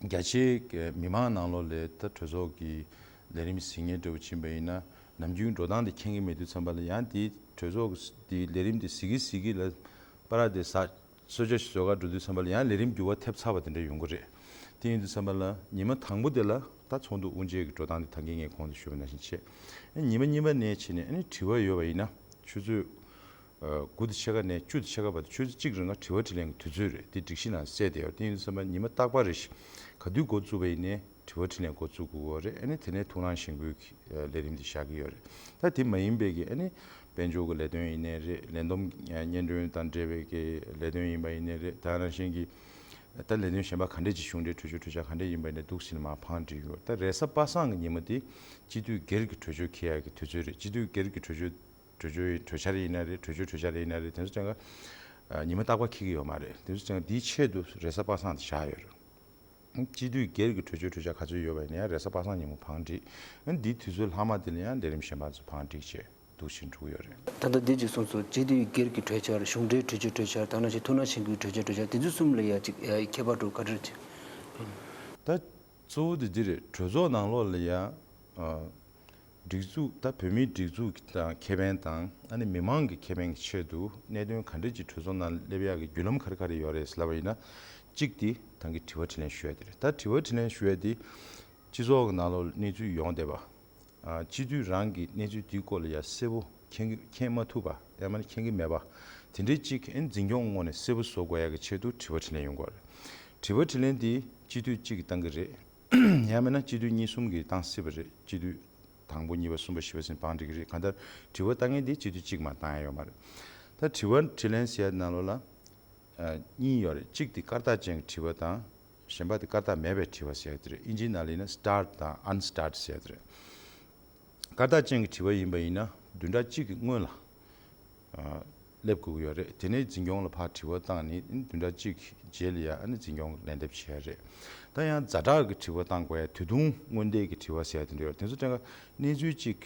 རྒྱ་ཆེའི་མི་མང་ནང་ལོགས་ལ་ད་གྲོས་ཚོགས་ཀྱི་ལས་རིམ་གཟིགས་མཁན་འདྲ་བོ་ཕྱིན་པ་ཡིན་ན་ནམ་རྒྱུན་འགྲོ་སྟངས་དེ་མཁྱེན་གྱི་མེད་དུས་ཙམ་པ་ལ་ཡང་དེ་གྲོས་ཚོགས་ཀྱི་ལས་རིམ་དེ་གཟིགས་ཀྱི་གཟིགས་ཀྱི་ལ་པར་དེ་ཟ་གསོལ་ཇ་ཞིག་བཟོ་གར་འགྲོ་དུས་ཙམ་པ་ལ་ཡང་ལས་རིམ་འགྱུར་བ་ཐེབས་ཚར་བ་དེ་འདྲ་ཡོང་གི་རེད། དེ་ཡིན་དུས་ཙམ་པ་ལ་ཉི་མ་དང་པོ་དེ་ལ་ད་ཚོགས་འདུ་དབུ་འབྱེད་ཀྱི་འགྲོ་སྟངས་དེ་ད་གིན་ངས་གོང་དུ་ཞུས་པ་ནང་བཞིན་བྱས། ཉི་མ་གཉིས་པ་ནས་བྱས་ནས་ཨ་ནི་དྲི་བ་ཡོད་པ་ཡིན་ན་ཆུ་ཚོད། དགུ་དང་ཕྱེད་ཀ་ནས་བཅུ་དང་ཕྱེད་ཀ་བར་དུ་ཆུ་ཚོད་གཅིག་རིང་ལ་དྲི་བ་དྲིས་ལན་གྱི་དུས་ཚོད་རེད། དེ་སྒྲིག་གཞི་ནང་གསལ་བསྡད་ཡོད། དེ་ཡིན་དུས་ཙམ་པ་ཉི་མ་རྟག་པར་རེ་བཞིན་ག་དུས་འགོ་བཙུགས་པ་ཡིན་ནའི་དྲི་བ་དྲིས་ལན་འགོ་བཙུགས་དགོས་ཀྱི་ཡོད་རེད། ཨ་ནི་དེ་ནས་ཐུགས་སྣང་ཞན་གྱི་ལས་རིམ་དེ་བཞག་གི་ཡོད་རེད། ད་དེ་མ་ཡིན་པའི་གི་ཨ་ནི་དཔལ་འབྱོར་གྱི་ལས་དོན་ཡིན་ནའི་རེད། ལས་བསྡོམས་སྙན་སྒྲོན་དང་འབྲེལ་བའི་གི་ལས་དོན་ཡིན་པ་ཡིན་ནའི་རེད། ད་ནང་བཞིན་གྱི་ད་ལས་དོན་གཞན་པ་ག་འདྲས་ཀྱི་གཞུང་འབྲེལ་གྲོས་ཆོད་གྲོས་འཆར་ག་འདྲས་ཡིན་པ་ཡིན་ནའི་འདུག་ཟིན་མར་བང་སྒྲིག་ཡོད། ད་རེས་གཟའ་པ་སངས་ཀྱི་ཉིན་མོ་དེ་སྤྱི་འཐུས་སྒེར་གྱི་གྲོས་ཆོད་འཁྱེར་ཡག་གི་དུས་ཚོད་རེད། སྤྱི་འཐུས་སྒེར་གྱི་གྲོས་ཆོད་གྲོས་ཆོད་གྲོས་འཆར་ཡིན་ན་རེད། གྲོས་ཆོད་གྲོས་འཆར་ཡིན་ན་རེད། དེ་ཚོ་ཅང་ག་ཉི་མ་རྟག་པར་འཁྱེར་གྱི་ཡོད་མ་རེད། དེ་ཚོ་ཅང་ག་འདིའི་ཆེད་དུ་རེས་གཟའ་པ་སངས་དེ་བཞག་ཡོད་རེད། སྤྱི་འཐུས་སྒེར་གྱི་གྲོས་ཆོད་གྲོས་འཆར་ག་ཚོད་ཡོད་པ་ཡིན་ན་ཡང་རེས་གཟའ་པ་སངས་ཉིན་མོ་བང་སྒྲིག་འདིའི་དུས་ཚོད་ལྷག་མ་དེ་ལ་ཡང་ལས་རིམ་གཞན་པ་ཚོ་བང་སྒྲིག་བྱས། འདུག་བཞིན་འགྲོ་གི་ཡོད་རེད། ད་ལྟ་འདི་ཅིག་གསུངས་སོང་། སྤྱི་འཐུས་སྒེར་གྱི་གྲོས་འཆར། གཞུང་འབྲེལ་གྲོས་ཆོད་གྲོས་འཆར། ད་ནང་བཞིན་ཐུགས་སྣང་གཞེན་སྐུལ་གྲོས་ཆོད་གྲོས་འཆར། དེ་ཚོ་གསུམ་ལ་ཡ་ཅིག་ཁྱད་པར་འགྲོ་ག་འདྲ་ཅིག་ད་གཙོ་བོ་དེ་འདི་རེད། གྲོས་ཚོགས་ནང་ལོགས་ལ་ཡ་སྒྲིག་འཛུགས། ད་བོད་མིའི་སྒྲིག་འཛུགས་དང་ཁེ་ཕན་དང་ཨ་ནི་མི་མང་གི་ཁེ་ཕན་གྱི་ཆེད་དུ་གནད་དོན་ག་འདྲ་ཅིག་གྲོས་ཚོགས་ནང་སླེབས་ཡག་གི་བརྒྱུད་ལམ་ག་རེ་ག་རེ་ཡོད་རེད་ཟེར་ལབ་པ་ཡིན་ན། གཅིག་དེ་ད་གིན་དྲི་བ་དྲིས་ལན་ཞུ་ཡ་དེ་རེད། ད་དྲི་བ་དྲིས་ལན་ཞུ་ཡ་དེ་སྤྱི་ཚོགས་ཀྱི་ནང་ལོགས་ལ་གནས་ཚུལ་ཡོང་བསྡད་པ། སྤྱི་འཐུས་རང་གིས་གནས་ཚུལ་དེའི་སྐོར་ལ་ཡ་གསལ་པོ་མཁྱེན་གྱི་མཁྱེན་མ་ཐུབ་པ། ཡང་མིན་ན་མཁྱེན་གྱི་མེད་པ་དེ་འདྲའི་གཅིག་ཨེ་འཛིན་སྐྱོང་ངོས་ནས་གསལ་པོ་བཟོ་དགོས་ཡ་གི་ཆེད་དུ་དྲི་བ་དྲིས་ལན་ཡོང་གི་ཡོད་རེད། དྲི་བ་དྲིས་ལན་དེ་སྤྱི་འཐུས་གཅིག་གིས་བཏང་གི་རེད། ཡང་མིན་ན་སྤྱི་འཐུས་གཉིས་གསུམ་གྱིས་བཏང་སྲིད་པ་རེད། སྤྱི་འཐུས་དང་པོ་གཉིས་པ་གསུམ་པ་བཞི་པ་ཟེར་ནས་བང་སྒྲིག་གི་རེད། གང་ལྟར་དྲི་བ་བཏང་མཁན་དེ་སྤྱི་འཐུས་གཅིག་མ་བཏང་ཡ་ཡོད་མ་རེད། ད་དྲི་བ་དྲིས་ལན་ཟེར་ཡ་ནང་ལོགས་ལ། གཉིས་ཡོད་རེད། གཅིག་དེ་སྐར་རྟགས་ཅན་གྱི་དྲི་བ་དང་། གཞན་པ་དེ་སྐར་རྟགས་མེད་པའི་དྲི་བ་ཟེར་ཡ་དེ་རེད། ཨིན་ཇིའི་ནང་ལ་ཡིན་ན་starred དང་unstarred ཟེར་ཡ་དེ་རེད། སྐར་རྟགས་ཅན་གྱི་དྲི་བ་ཡིན་པ་ཡིན་ན་བདུན་ཕྲག་གཅིག་གི་སྔོན་ལ་སླེབས་དགོས་ཀྱི་ཡོད་རེད། དེ་ནས་འཛིན་སྐྱོང་ལ་ཕར་དྲི་བ་བཏང་ནས་བདུན་ཕྲག་གཅིག་རྗེས་ལ་ཡ་ཨ་ནི་འཛིན་སྐྱོང་གི་ལན་འདེབས་བྱས་རེད། ད་ཡང་ཛ་དྲག་གི་དྲི་བ་བཏང་དགོས་ཡ། དུས་ཐུང་སྔོན་འདས་ཀྱི་དྲི་བ་ཟེར་ཡ་དེ་འདྲ་ཡོད་རེད། དེ་ཚོ་ཀྲན་ཀ་གནས་ཚུལ་གཅིག་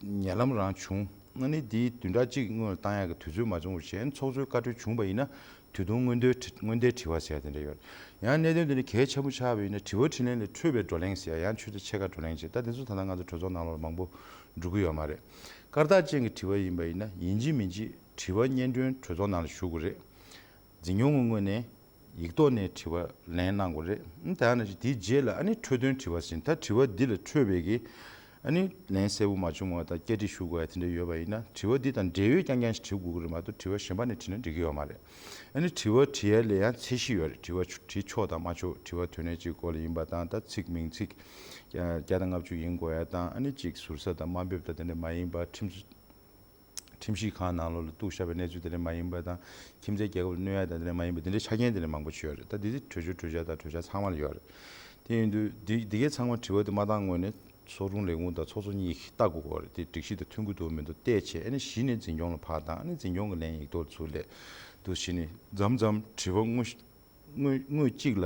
ཉེ་ལམ་རང་བྱུང་། ཨ་ནི་དེའི་བདུན་ཕྲག་གཅིག་སྔོན་ལ་བཏང་ཡག་གི་དུས་ཚོད་མ་བྱུང་བར་གཞན་ཚོགས་གཙོའི་བཀའ་འཁྲོལ་བྱུང་བ་ཡིན་ན་དུས་ཐུང་སྔོན་ཐོན་དྲི་སྔོན་ཐོན་དྲི་བ་ཟེར་ཡ་དེ་འདྲ་ཡོད། ཡང་གནད་དོན་དེ་འདྲ་གལ་ཆེན་པོ་ཆགས་པ་ཡིན་ན་དྲི་བ་དྲིས་ལན་ལས་འཕྲོས་པའི་བགྲོ་གླེང་ཟེར་ཡ་ཡང་ཆུ་ཚོད་ཕྱེད་ཀ་བགྲོ་གླེང་བྱེད། ད་དེ་ཚོ་ད་ལྟ་ང་ཚོ་གྲོས་ཚོགས་ནང་ལོགས་མང་པོ་འགྲོ་གི་ཡོད་མ་རེད། སྐར་རྟགས་ཅན་གྱི་དྲི་བ་ཡིན་པ་ཡིན་ན་ཡིན་གཅིག་མིན་གཅིག་དྲི་བ་སྙན་སྒྲོན་གྲོས་ཚོགས་ནང་ལ་ཞུ་དགོས་རེད། འཛིན་སྐྱོང་གི་ངོས་ནས་ཡིག་ཐོག་ནས་དྲི་བ་ལན་གནང་དགོས་རེད། ཨ་ནི་ད་ནང་བཞིན་དེའི་རྗེས་ལ་ཨ་ནི་འཕྲོས་དོན་དྲི་བ་ཟེར། ད་དྲི་བ་འདི་ལས་འཕྲོས་པའི་གི་ཨ་ནི་ལན་གསལ་པོ་མ་བྱུང་བ་དང་བསྐྱར་དྲི་ཞུ་དགོས་ཡ་དེ་འདྲ་ཡོད་པ་ཡིན་ན་དྲི་བ་འདི་དང་འབྲེལ་ཡོད་རྐྱང་རྐྱང་ཞིག་དྲི་དགོས་ཀྱི་རེད་མ་གཏོགས་དྲི་བ་གཞན་པ་ནས་དྲིས་ན་འགྲིག་གི་ཡོད་མ་རེད། ཨ་ནི་དྲི་བ་དྲི་ཡ་ལ་ཡང་ཚད་གཞི་ཡོད་རེད། དྲི་བ་དྲི་ཆོག་དང་མ་ཆོག་དྲི་བ་དོན་གནད་གཅིག་སྐོར་ལ་ཡིན་པ་དང་། ད་ཚིག་མིང་ཚིག་བརྒྱ་དང་ལྔ་བཅུ་ཡིན་དགོས་ཡ་དང་། ཨ་ནི་གཅིག་ཟུར་ཟ་དང་དམའ་འབེབས་དང་དེ་འདྲ་མ་ཡིན་པ། ཁྲིམས་ཁྲིམས་ཞིབ་ཁང་ནང་ལོགས་ལ་གཏུག་བཞག་པའི་གནས་ཚུལ་དེ་འདྲ་མ་ཡིན་པ་དང་། ཁྱིམ་མཚེས་རྒྱལ་ཁབ་ལ་གནོད་ཡ་དང་དེ་འདྲ་མ་ཡིན་པ། དེ་འདྲའི་ཆ་རྐྱེན་དེ་འདྲ་མང་པོ་ཅིག་ཡོད་རེད། ད་དེ་དེ་གྲོས་ཆོད་གྲོས་འཆར་དང་གྲོས་འཆར་ཚང་མ་ལ་ཡོད་རེད། དེ་ཡིན་དུས་འདི་འདི་གའི་ཚང་མ་དྲི་བ་དེ་མ་བཏང་སྔོན་ནས་ཚོགས་དྲུང་ལས་ཁུངས་དང་ཚོགས་གཙོ་གཉིས་ཀྱིས་ལྟ་དགོས་ཀྱི་ཡོད་རེད། དེ་སྒྲིག་གཞི་དང་མཐུན་གྱི་འདུག་མི་འདུག་བལྟས་བྱས། ཨ་ནི་གཞི་ནས་འཛིན་སྐྱོང་ལ་ཕར་བཏང་། ཨ་ནི་འཛིན་སྐྱོང་གི་ལན་ཡིག་ཐོག་ཚུར་སླེབས་འདུག་བྱས་ནས་མཚམས་མཚམས་དྲི་བ་དངོས་དངོས་དངོས་གཅིག་ལ་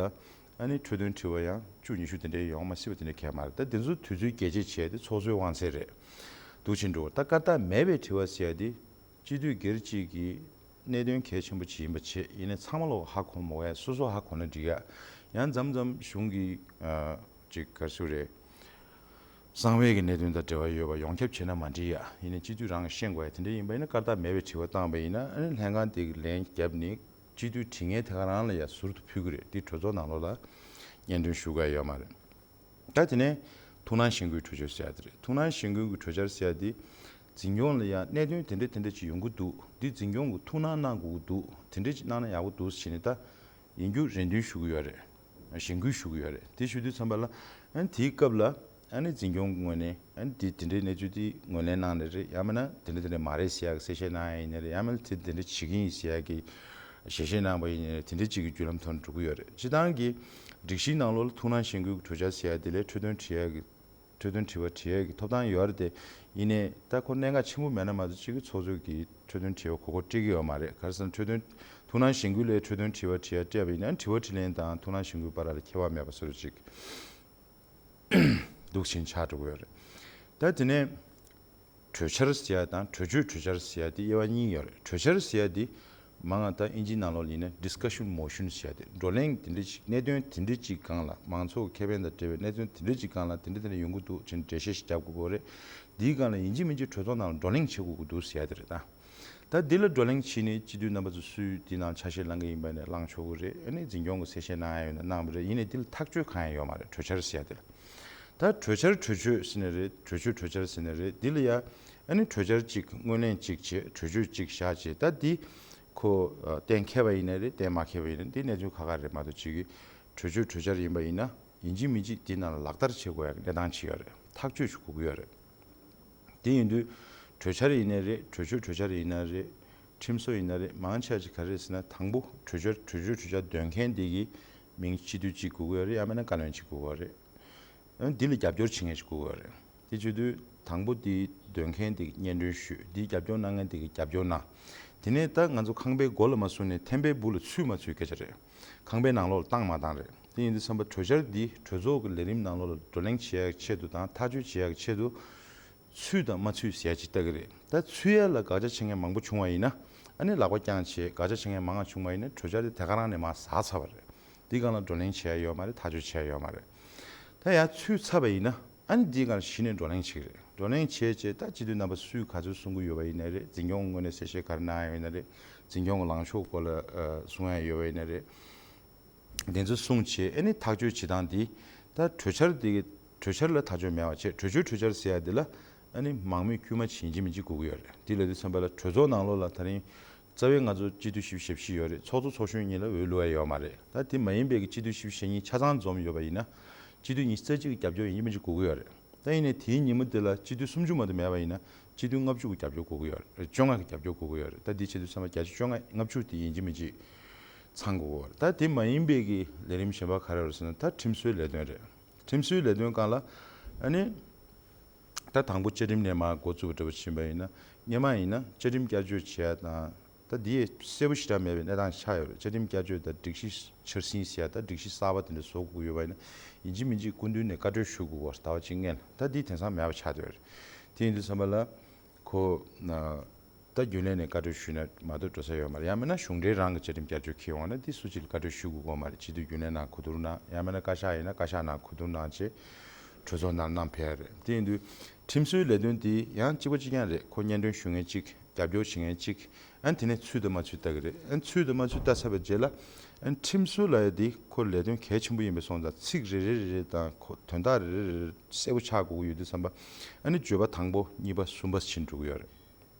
ཨ་ནི་འཕྲོས་དོན་དྲི་བ་ཡང་བཅུ་ཉི་ཤུ་དེ་འདྲའི་ཡོང་མ་སྲིད་པ་དེ་འདྲ་གང་ཡང་མ་རེད། ད་དེ་ཚོ་དུས་ཚོད་རྒྱས་བཅད་བྱས་ཏེ་ཚོགས་གཙོའི་དབང་ཚད་རེད། འདུག་བྱས་འགྲོ། ད་སྐར་རྟགས་མེད་པའི་དྲི་བ་ཟེར་ཡ་དེ་སྤྱི་འཐུས་སྒེར་གཅིག་གི་གནད་དོན་གལ་ཆེན་པོ་ཅིག་ཡིན་པ་བྱས། ཡིན་ནའི་ཚང་མ་ལོག་ཧ་གོ་མ་གོ་ཡ། སོ་སོ་ཧ་གོ་ན་འགྲིག་ཡ། ཡང་མཚམས་མཚམས་གཞུང་གི་ཨ་ཅིག་ག་རེ་ཟེར་དགོས་རེད། གསང་བའི་གི་གནད་དོན་དང་འབྲེལ་བ་ཡོད་པ་ཡོངས་ཁྱབ་བྱས་ན་མ་འགྲིག་ཡ། ཡིན་ནའི་སྤྱི་འཐུས་རང་གིས་ཤེས་དགོས་ཡ་དེ་འདྲ་ཡིན་པ་ཡིན་ན། སྐར་རྟགས་མེད་པའི་དྲི་བ་བཏང་བ་ཡིན་ན་ཨ་ནི་ལྷན་ཁང་དེ་གི་ལན་བརྒྱབ་ནས་སྤྱི་འཐུས་དྲི་མཁན་དེ་ག་རང་ལ་ཡ་ཟུར་དུ་ཕུལ་གི་རེད། དེ་གྲོས་ཚོགས་ནང་ལོགས་ལ་སྙན་སྒྲོན་ཞུ་ག་ཡོད་མ་རེད། ད་དེ་ནས་ཐུགས་སྣང་གཞེན་སྐུལ་གྲོས་ཆོད་ཟེར་ཡ་དེ་རེད། ཐུགས་སྣང་གཞེན་སྐུལ་གྱི་གྲོས་འཆར་ཟེར་ཡ་དེ་འཛིན་སྐྱོང་ལ་ཡ་གནད་དོན་དེ་འདྲ་དེ་འདྲ་ཅིག་ཡོང་གི་འདུག་འདི་འཛིན་སྐྱོང་གི་ཐུགས་སྣང་གནང་དགོས་ཀྱི་འདུག་དེ་འདྲ་ཅིག་གནང་ན་ཡག་པོ་འདུག་ཟེར་ནས་ད་ཡིན་རྒྱུ་རེ་འདུན་ཞུ་གི་ཡོད་རེད། གཞེན་སྐུལ་ཞུ་གི་ཡོད་རེད། དེ་ཞུ་དུས་ཙམ་པ་ལ་ཨ་ནི་དེའི་སྐབས་ལ་ཨ་ནི་འཛིན་སྐྱོང་གི་ངོས་ནས་ཨ་ནི་དེ་དེ་འདྲའི་གནས་ཚུལ་དེ་ངོས་ལེན་གནང་ནས་རེད། ཡང་མིན་ན་དེ་འདྲ་དེ་འདྲ་མ་རེད་ཟེར་ཡག་གི་གསལ་བཤད་གནང་ཡ་ཡིན་ནའི་རེད། ཡང་མིན་ན་དེ་དེ་འདྲ་བྱེད་ཀྱི་ཡིན་ཟེར་ཡག་གི་ཞལ་བཞེས་གནང་པ་ཡིན་ནའི་རེད། དེ་འདྲ་ཅིག་གི་བརྒྱུད་ལམ་ཐོག་ནས་འགྲོ་གི་ཡོད་རེད། སྤྱིར་བཏང་གི་སྒྲིག་གཞིའི་ནང་ལོགས་ལ་ཐུགས་སྣང་གཞེན་སྐུལ་གྱི་གྲོས་འཆར་ཟེར་ཡ་དེ་ལས་འཕྲོས་དོན་དྲི་ཡ་གི་འཕྲོས་དོན་དྲི་བ་དྲི་ཡ་གི་ཐོབ་ཐང་ཡོད་རེད་དེ། ཡིན་ནའི་ད་ཁོ་གནད་འགག་ཆེན་པོ་མེད་ན་མ་གཏོགས་གཅིག་གི་ཚོགས་གཙོ་གིས་འཕྲོས་དོན་དྲི་བ་གོ་སྐབས་སྤྲད་ཀྱི་ཡོད་མ་རེད། ག་རེ་ཟེར་ན་འཕྲོས་དོན་ཐུགས་སྣང་གཞེན་སྐུལ་ལས་འཕྲོས་དོན་དྲི་བ་དྲི་ཡ་སྤྲད་པ་ཡིན་ན་དྲི་བ་དྲིས་ལན་དང་ཐུགས་སྣང་གཞེན་སྐུལ་བར་ལ་ཁྱད་པར་མེད་པ་བཟོ་འདྲ་ཅིག་འདུག་བཞིན་ཆགས་འགྲོ་གི་ཡོད་རེད། ད་དེ་ནས་གྲོས་འཆར་ཟེར་ཡ་དང་གྲོས་ཆོད་གྲོས་འཆར་ཟེར་ཡ་དེ་དབྱེ་བ་གཉིས་ཡོད་རེད། གྲོས་འཆར་ཟེར་ཡ་དེ་མང་ང་ད་ཨིན་ཇིའི་ནང་ལོགས་ལ་ཡིན་ན་discussion motion ཟེར་ཡ་དེ། བགྲོ་གླེང་དེ་འདྲ་ཅིག་གནད་དོན་དེ་འདྲ་ཅིག་སྒང་ལ་མང་ཚོགས་ཁེ་ཕན་དང་འབྲེལ་བའི་གནད་དོན་དེ་འདྲ་ཅིག་སྒང་ལ་དེ་འདྲ་དེ་འདྲ་ཡོང་གི་འདུག་ཅེས་འགྲེལ་བཤད་ཞིག་རྒྱབ་དགོས་ཀྱི་རེད། འདིའི་སྒང་ལ་ཡིན་གཅིག་མིན་གཅིག་གྲོས་ཚོགས་ནང་ལ་བགྲོ་གླེང་བྱེད་དགོས་ཀྱི་འདུག་ཟེར་ཡ་དེ་རེད་ད། ད་འདི་ལ་བགྲོ་གླེང་བྱས་ནས་སྤྱི་འཐུས་རྣམ་པ་ཚོ་སུས་འདི་ནང་ཆ་ཤས་བླང་གི་ཡིན་པ་ཡིན་ན་བླང་ཆོག་གི་རེད། ཨ་ནི་འཛིན་སྐྱོང་གི་གསལ་བཤད་གནང་ཡ་ཡོད་ན་གནང་བ་རེད། ཡིན་ནའི་འདི་ལ་ཐག་གཅོད་གང་ཡང་ཡོད་མ་རེད། གྲོས་འཆར་ཟེར་ཡ་དེ་ལ། ད་གྲོས་འཆར་གྲོས་ཆོད་ཟེར་ནའི་རེད། གྲོས་ཆོད་གྲོས་འཆར་ཟེར་ནའི་རེད། འདི་ལ་ཡ་ཨ་ནི་གྲོས་འཆར་གཅིག་སྔོན་གླེང་གཅིག་བྱས། གྲོས་ཆོད་གཅིག་བཞག་བྱས། ད་འདི་ཁོ་ཨ་གཏན་འཁེལ་བ་ཡིན་ནའི་རེད། གཏན་མ་འཁེལ་བ་ཡིན་ནའི་འདི་གནས་ཚུལ་ཁག་ཁག་རེད་མ་གཏོགས། གཅིག་གི་གྲོས་ཆོད་གྲོས་འཆར་ཡིན་པ་ཡིན་ན་ཡིན་གཅིག་མིན་གཅིག་འདི་ནང་ལ་ལག་བསྟར་བྱེད་དགོས་ཡ་གི་གནས་སྟངས་ཅིག་ཡོད་རེད། ཐག་གཅོད་ཞིག་དགོས་ཀྱི་ཡོད་རེད། དེ་ཡིན་དུས་གྲོས་འཆར་ཡིན་ནའི་རེད། གྲོས་ཆོད་གྲོས་འཆར་ཡིན་ན་རེད། ཁྲིམས་བཟོ་ཡིན་ན་རེད། མང་ཆེ་བ་ཅིག་ག་རེ་རེད་ཟེར་ན། དང་པོ་གྲོས་འཆར་གྲོས་ཆོད་གྲོས་འཆར་འདོན་མཁན་དེ་གི་མིང་སྤྱི་འཐུས་གཅིག་དགོས་ཀྱི་ཡོད་རེད། ཡང་མིན་ན་བཀའ་བློན་གཅིག་དགོས་ཀྱི་ཡོད་རེད། ཨ་འདི་ལ་རྒྱབ་སྐྱོར་བྱེད་མཁན་ཞིག་དགོས་ཀྱི་ཡོད་རེད། དེ་བྱེད་དུས་དང་པོ་དེ་འདོན་མཁན་དེ་གི་སྙན་སྒྲོན་ཞུས། དེ་རྒྱབ་སྐྱོར་གནང་མཁན་དེ་གི་རྒྱབ་སྐྱོར་གནང་། དེ་ནས་ད་ང་ཚོ་ཁང་པའི་སྒོ་ལ་མ་བཟུང་ནས་ཐེམ་པའི་སྦུག་ལ་ཚུད་མ་ཚུད་སྐད་ཆ་རེད། ཁང་པའི་ནང་ལོགས་ལ་བཏང་མ་བཏང་རེད། དེ་ཡིན་དུས་ཙམ་པ་གྲོས་འཆར་འདི་གྲོས་ཚོགས་ཀྱི་ལས་རིམ་ནང་ལོགས་ལ་བགྲོ་གླེང་བྱེད་ཡག་ཆེད་དུ་དང་ཐག་གཅོད་བྱེད་ཡག་ཆེད་དུ་ ཚུད་དང་མ་ཚུད་ཟེར་ཡ་ཅིག་ལྟ་གི་རེད། ད་ཚུད་ཡ་ལ་དགག་བྱ་བྱེད་མཁན་མང་པོ་བྱུང་བ་ཡིན་ན། ཨ་ནི་ལག་པ་བརྐྱངས་བྱས་དགག་བྱ་བྱེད་མཁན་མང་བ་བྱུང་བ་ཡིན་ན་གྲོས་འཆར་དེ་དེ་ག་རང་ནས་མར་ཟག་ཚར་བ་རེད། འདི་སྒང་ལ་བགྲོ་གླེང་བྱེད་ཡ་ཡོད་མ་རེད། ཐག་གཅོད་བྱེད་ཡ་ཡོད་མ་རེད། ད་ཡར་ཚུད་ཚར་བ་ཡིན་ན། ཨ་ནི་འདི་སྒང་གཞི་ནས་བགྲོ་གླེང་བྱེད་ཀྱི་རེད། བགྲོ་གླེང་བྱས་རྗེས་ད་སྤྱི་འཐུས་རྣམ་པ་སུས་ག་ཚོད་གསུང་གི་ཡོད་པ་ཡིན་ན་རེད། འཛིན་སྐྱོང་ངོས་ནས་གསལ་བཤད་ག་རེ་གནང་ཡ་ཡོད་ན་རེད། འཛིན་སྐྱོང་གི་ལངས་ཕྱོགས་སྐོར་ལ་ཨ་གསུང་ཡ་ཡོད་པ་ཡིན་ན་རེད། དེ་ཚོ་གསུངས་བྱས་ཨ་ནི་ཐག་གཅོད་བྱེད་སྟངས་འདི། ད་གྲོས་འཆར་འདི་གྲོས་འཆར་ལ་ཐག་གཅོད་མེད་པ་བྱས། གྲོས་ཆོད་གྲོས་འཆར་ཟེར་ཡ་འདི་ལ་ཨ་ནི་མང་མོས་དཀྱུས་མ་ཅིག་ཡིན་གཅིག་མིན་གཅིག་དགོས་ཀྱི་ཡོད་རེད། དེ་ལབ་དུས་ཙམ་པ་ལ་གྲོས་ཚོགས་ནང་ལོགས་ལ་ད་རིང་རྩ་བའི་ང་ཚོ་སྤྱི་འཐུས་བཞི་བཅུ་ཞེ་བཞི་ཡོད་རེད། ཚོགས་གཙོ་ཚོགས་གཞོན་གཉིས་ལ་འོས་བླུག་ཡ་ཡོད་མ་རེད། ད་དེ་མ་ཡིན་པའི་གི་སྤྱི་འཐུས་བཞི་བཅུ་ཞེ་གཉིས་ཆ་ཚང་འཛོམས་ཡོད་པ་ཡིན་ན། སྤྱི་འཐུས་ཉི་ཤུ་རྩ་གཅིག་གི་རྒྱབ་སྐྱོར་ཡིན་གཅིག་མིན་གཅིག་དགོས་ཀྱི་ཡོད་རེད། ད་ཡིན་ནའི་དེའི་ཉིན་མོ་དེ་ལ་སྤྱི་འཐུས་སུམ་ཅུ་མ་གཏོགས་མེད་པ་ཡིན་ན་སྤྱི་འཐུས་ལྔ་བཅུ་གི་རྒྱབ་སྐྱོར་དགོས་ཀྱི་ཡོད་རེད། བཅོ་ལྔ་གི་རྒྱབ་སྐྱོར་དགོས་ཀྱི་ཡོད་རེད། ད་འདི་བྱེད་དུས་ཙམ་པ་བརྒྱ་ཆ་བཅོ་ལྔ་ལྔ་བཅུ་དེ་ཡིན་གཅིག་མིན་གཅིག་ཚང་དགོས་ཀྱི་ཡོད་རེད། ད་དེ་མ་ཡིན་པའི་གི་ལས་རིམ་གཞན་པ་ག་རེ་རེད་ཟེར་ན། ད་ཁྲིམས་བཟོའི་ལས་དོན་རེད། ཁྲིམས་བཟོའི་ལས་དོན་སྒང་ལ་ཨ་ནི། ད་དང་པོ་བཅའ་ཁྲིམས་ནས་མར་འགོ་བཙུགས་པ་འདྲ་པོ་ཕྱིན་པ་ཡིན་ན། སྔོན་མ་ཡིན་ན་བཅའ་ཁྲིམས་བསྐྱར་བཅོས་བྱེད་ཡ་དང་། ད་འདི་ཡི་གསལ་པོ་ཞེ་དྲག་མེད་པའི་གནས་སྟངས་ཆགས་ཡོད་རེད། བཅའ་ཁྲིམས་བསྐྱར་བཅོས་དང་སྒྲིག་གཞི་འཆར་ཟིན་ཟེར་ཡ། ད་སྒྲིག་གཞི་གསར་པ་དེ་འདྲ་བཟོ་དགོས་ཀྱི་ཡོད་པ་ཡིན་ན། ཡིན་གཅིག་མིན་གཅིག་སྐུ་མདུན་ནས་བཀའ་འཁྲོལ་ཞུ་དགོས་པ་ཟླ་བ་གཅིག་སྔོན་ལ། ད་འདི་དེང་སང་མེད་པ་ཆགས་བསྡད་ཡོད་རེད། དེ་ཡིན་དུས་ཙམ་པ་ལ་ཁོ་ན། ད་རྒྱུན་ལས་ནས་བཀའ་འཁྲོལ་ཞུས་ན་མ་གཏོགས་འགྲོ་ས་ཡོད་མ་རེད། ཡང་མིན་ན་གཞུང་འབྲེལ་རང་གི་བཅའ་ཁྲིམས་བསྐྱར་བཅོས་འཁྱེར་འོང་ན་འདི་སུ་གཅིག་ལ་བཀའ་འཁྲོལ་ཞུ་དགོས་ཀྱི་ཡོད་མ་རེད། སྤྱི་འཐུས་རྒྱུན་ལས་ནང་གོ་བསྡུར་གནང་། ཡང་མིན་ན་བཀའ་ཤག་ཡིན་ན་བཀའ་ཤག་ནང་གོ་བསྡུར་གནང་བྱས་གྲོས་ཚོགས་ནང་བསྣམས་ཕེབས་ཡ་རེད། དེ་ཡིན་དུས་ཁྲིམས་བཟོའི་ལས་དོན་འདི་ཡང་གཅིག་པ་གཅིག་རྐྱང་རེད། ཁོ་སྙན་སྒྲོན་ཞུ་མཁན་གཅིག་རྒྱབ་སྐྱོར་བྱེད་མཁན་གཅིག་ཨ་ནི་དེ་ནས་ཚུད་དང་མ་ཚུད་ལྟ་གི་རེད། ཨ་ནི་ཚུད་དང་མ་ཚུད་ལྟ་ཚར་བའི་རྗེས་ལ། ཨ་ནི་ཁྲིམས་བཟོ་ལབ་ཡ་འདི་ཁོ་ལས་དོན་གལ་ཆེན་པོ་ཡིན་པ་སོང་ཙང་ཚིག་རེ་རེ་རེ་རེ་དང་ཁོ་དོན་དག་རེ་རེ་རེ་རེ་གསལ་པོ་ཆགས་དགོས་ཀྱི་ཡོད་དུས་ཙམ་པ། ཨ་ནི་བརྗོད་པ་དང་པོ་གཉིས་པ་གསུམ་པ་ཕྱིན་འགྲོ་གི་ཡོད་རེད།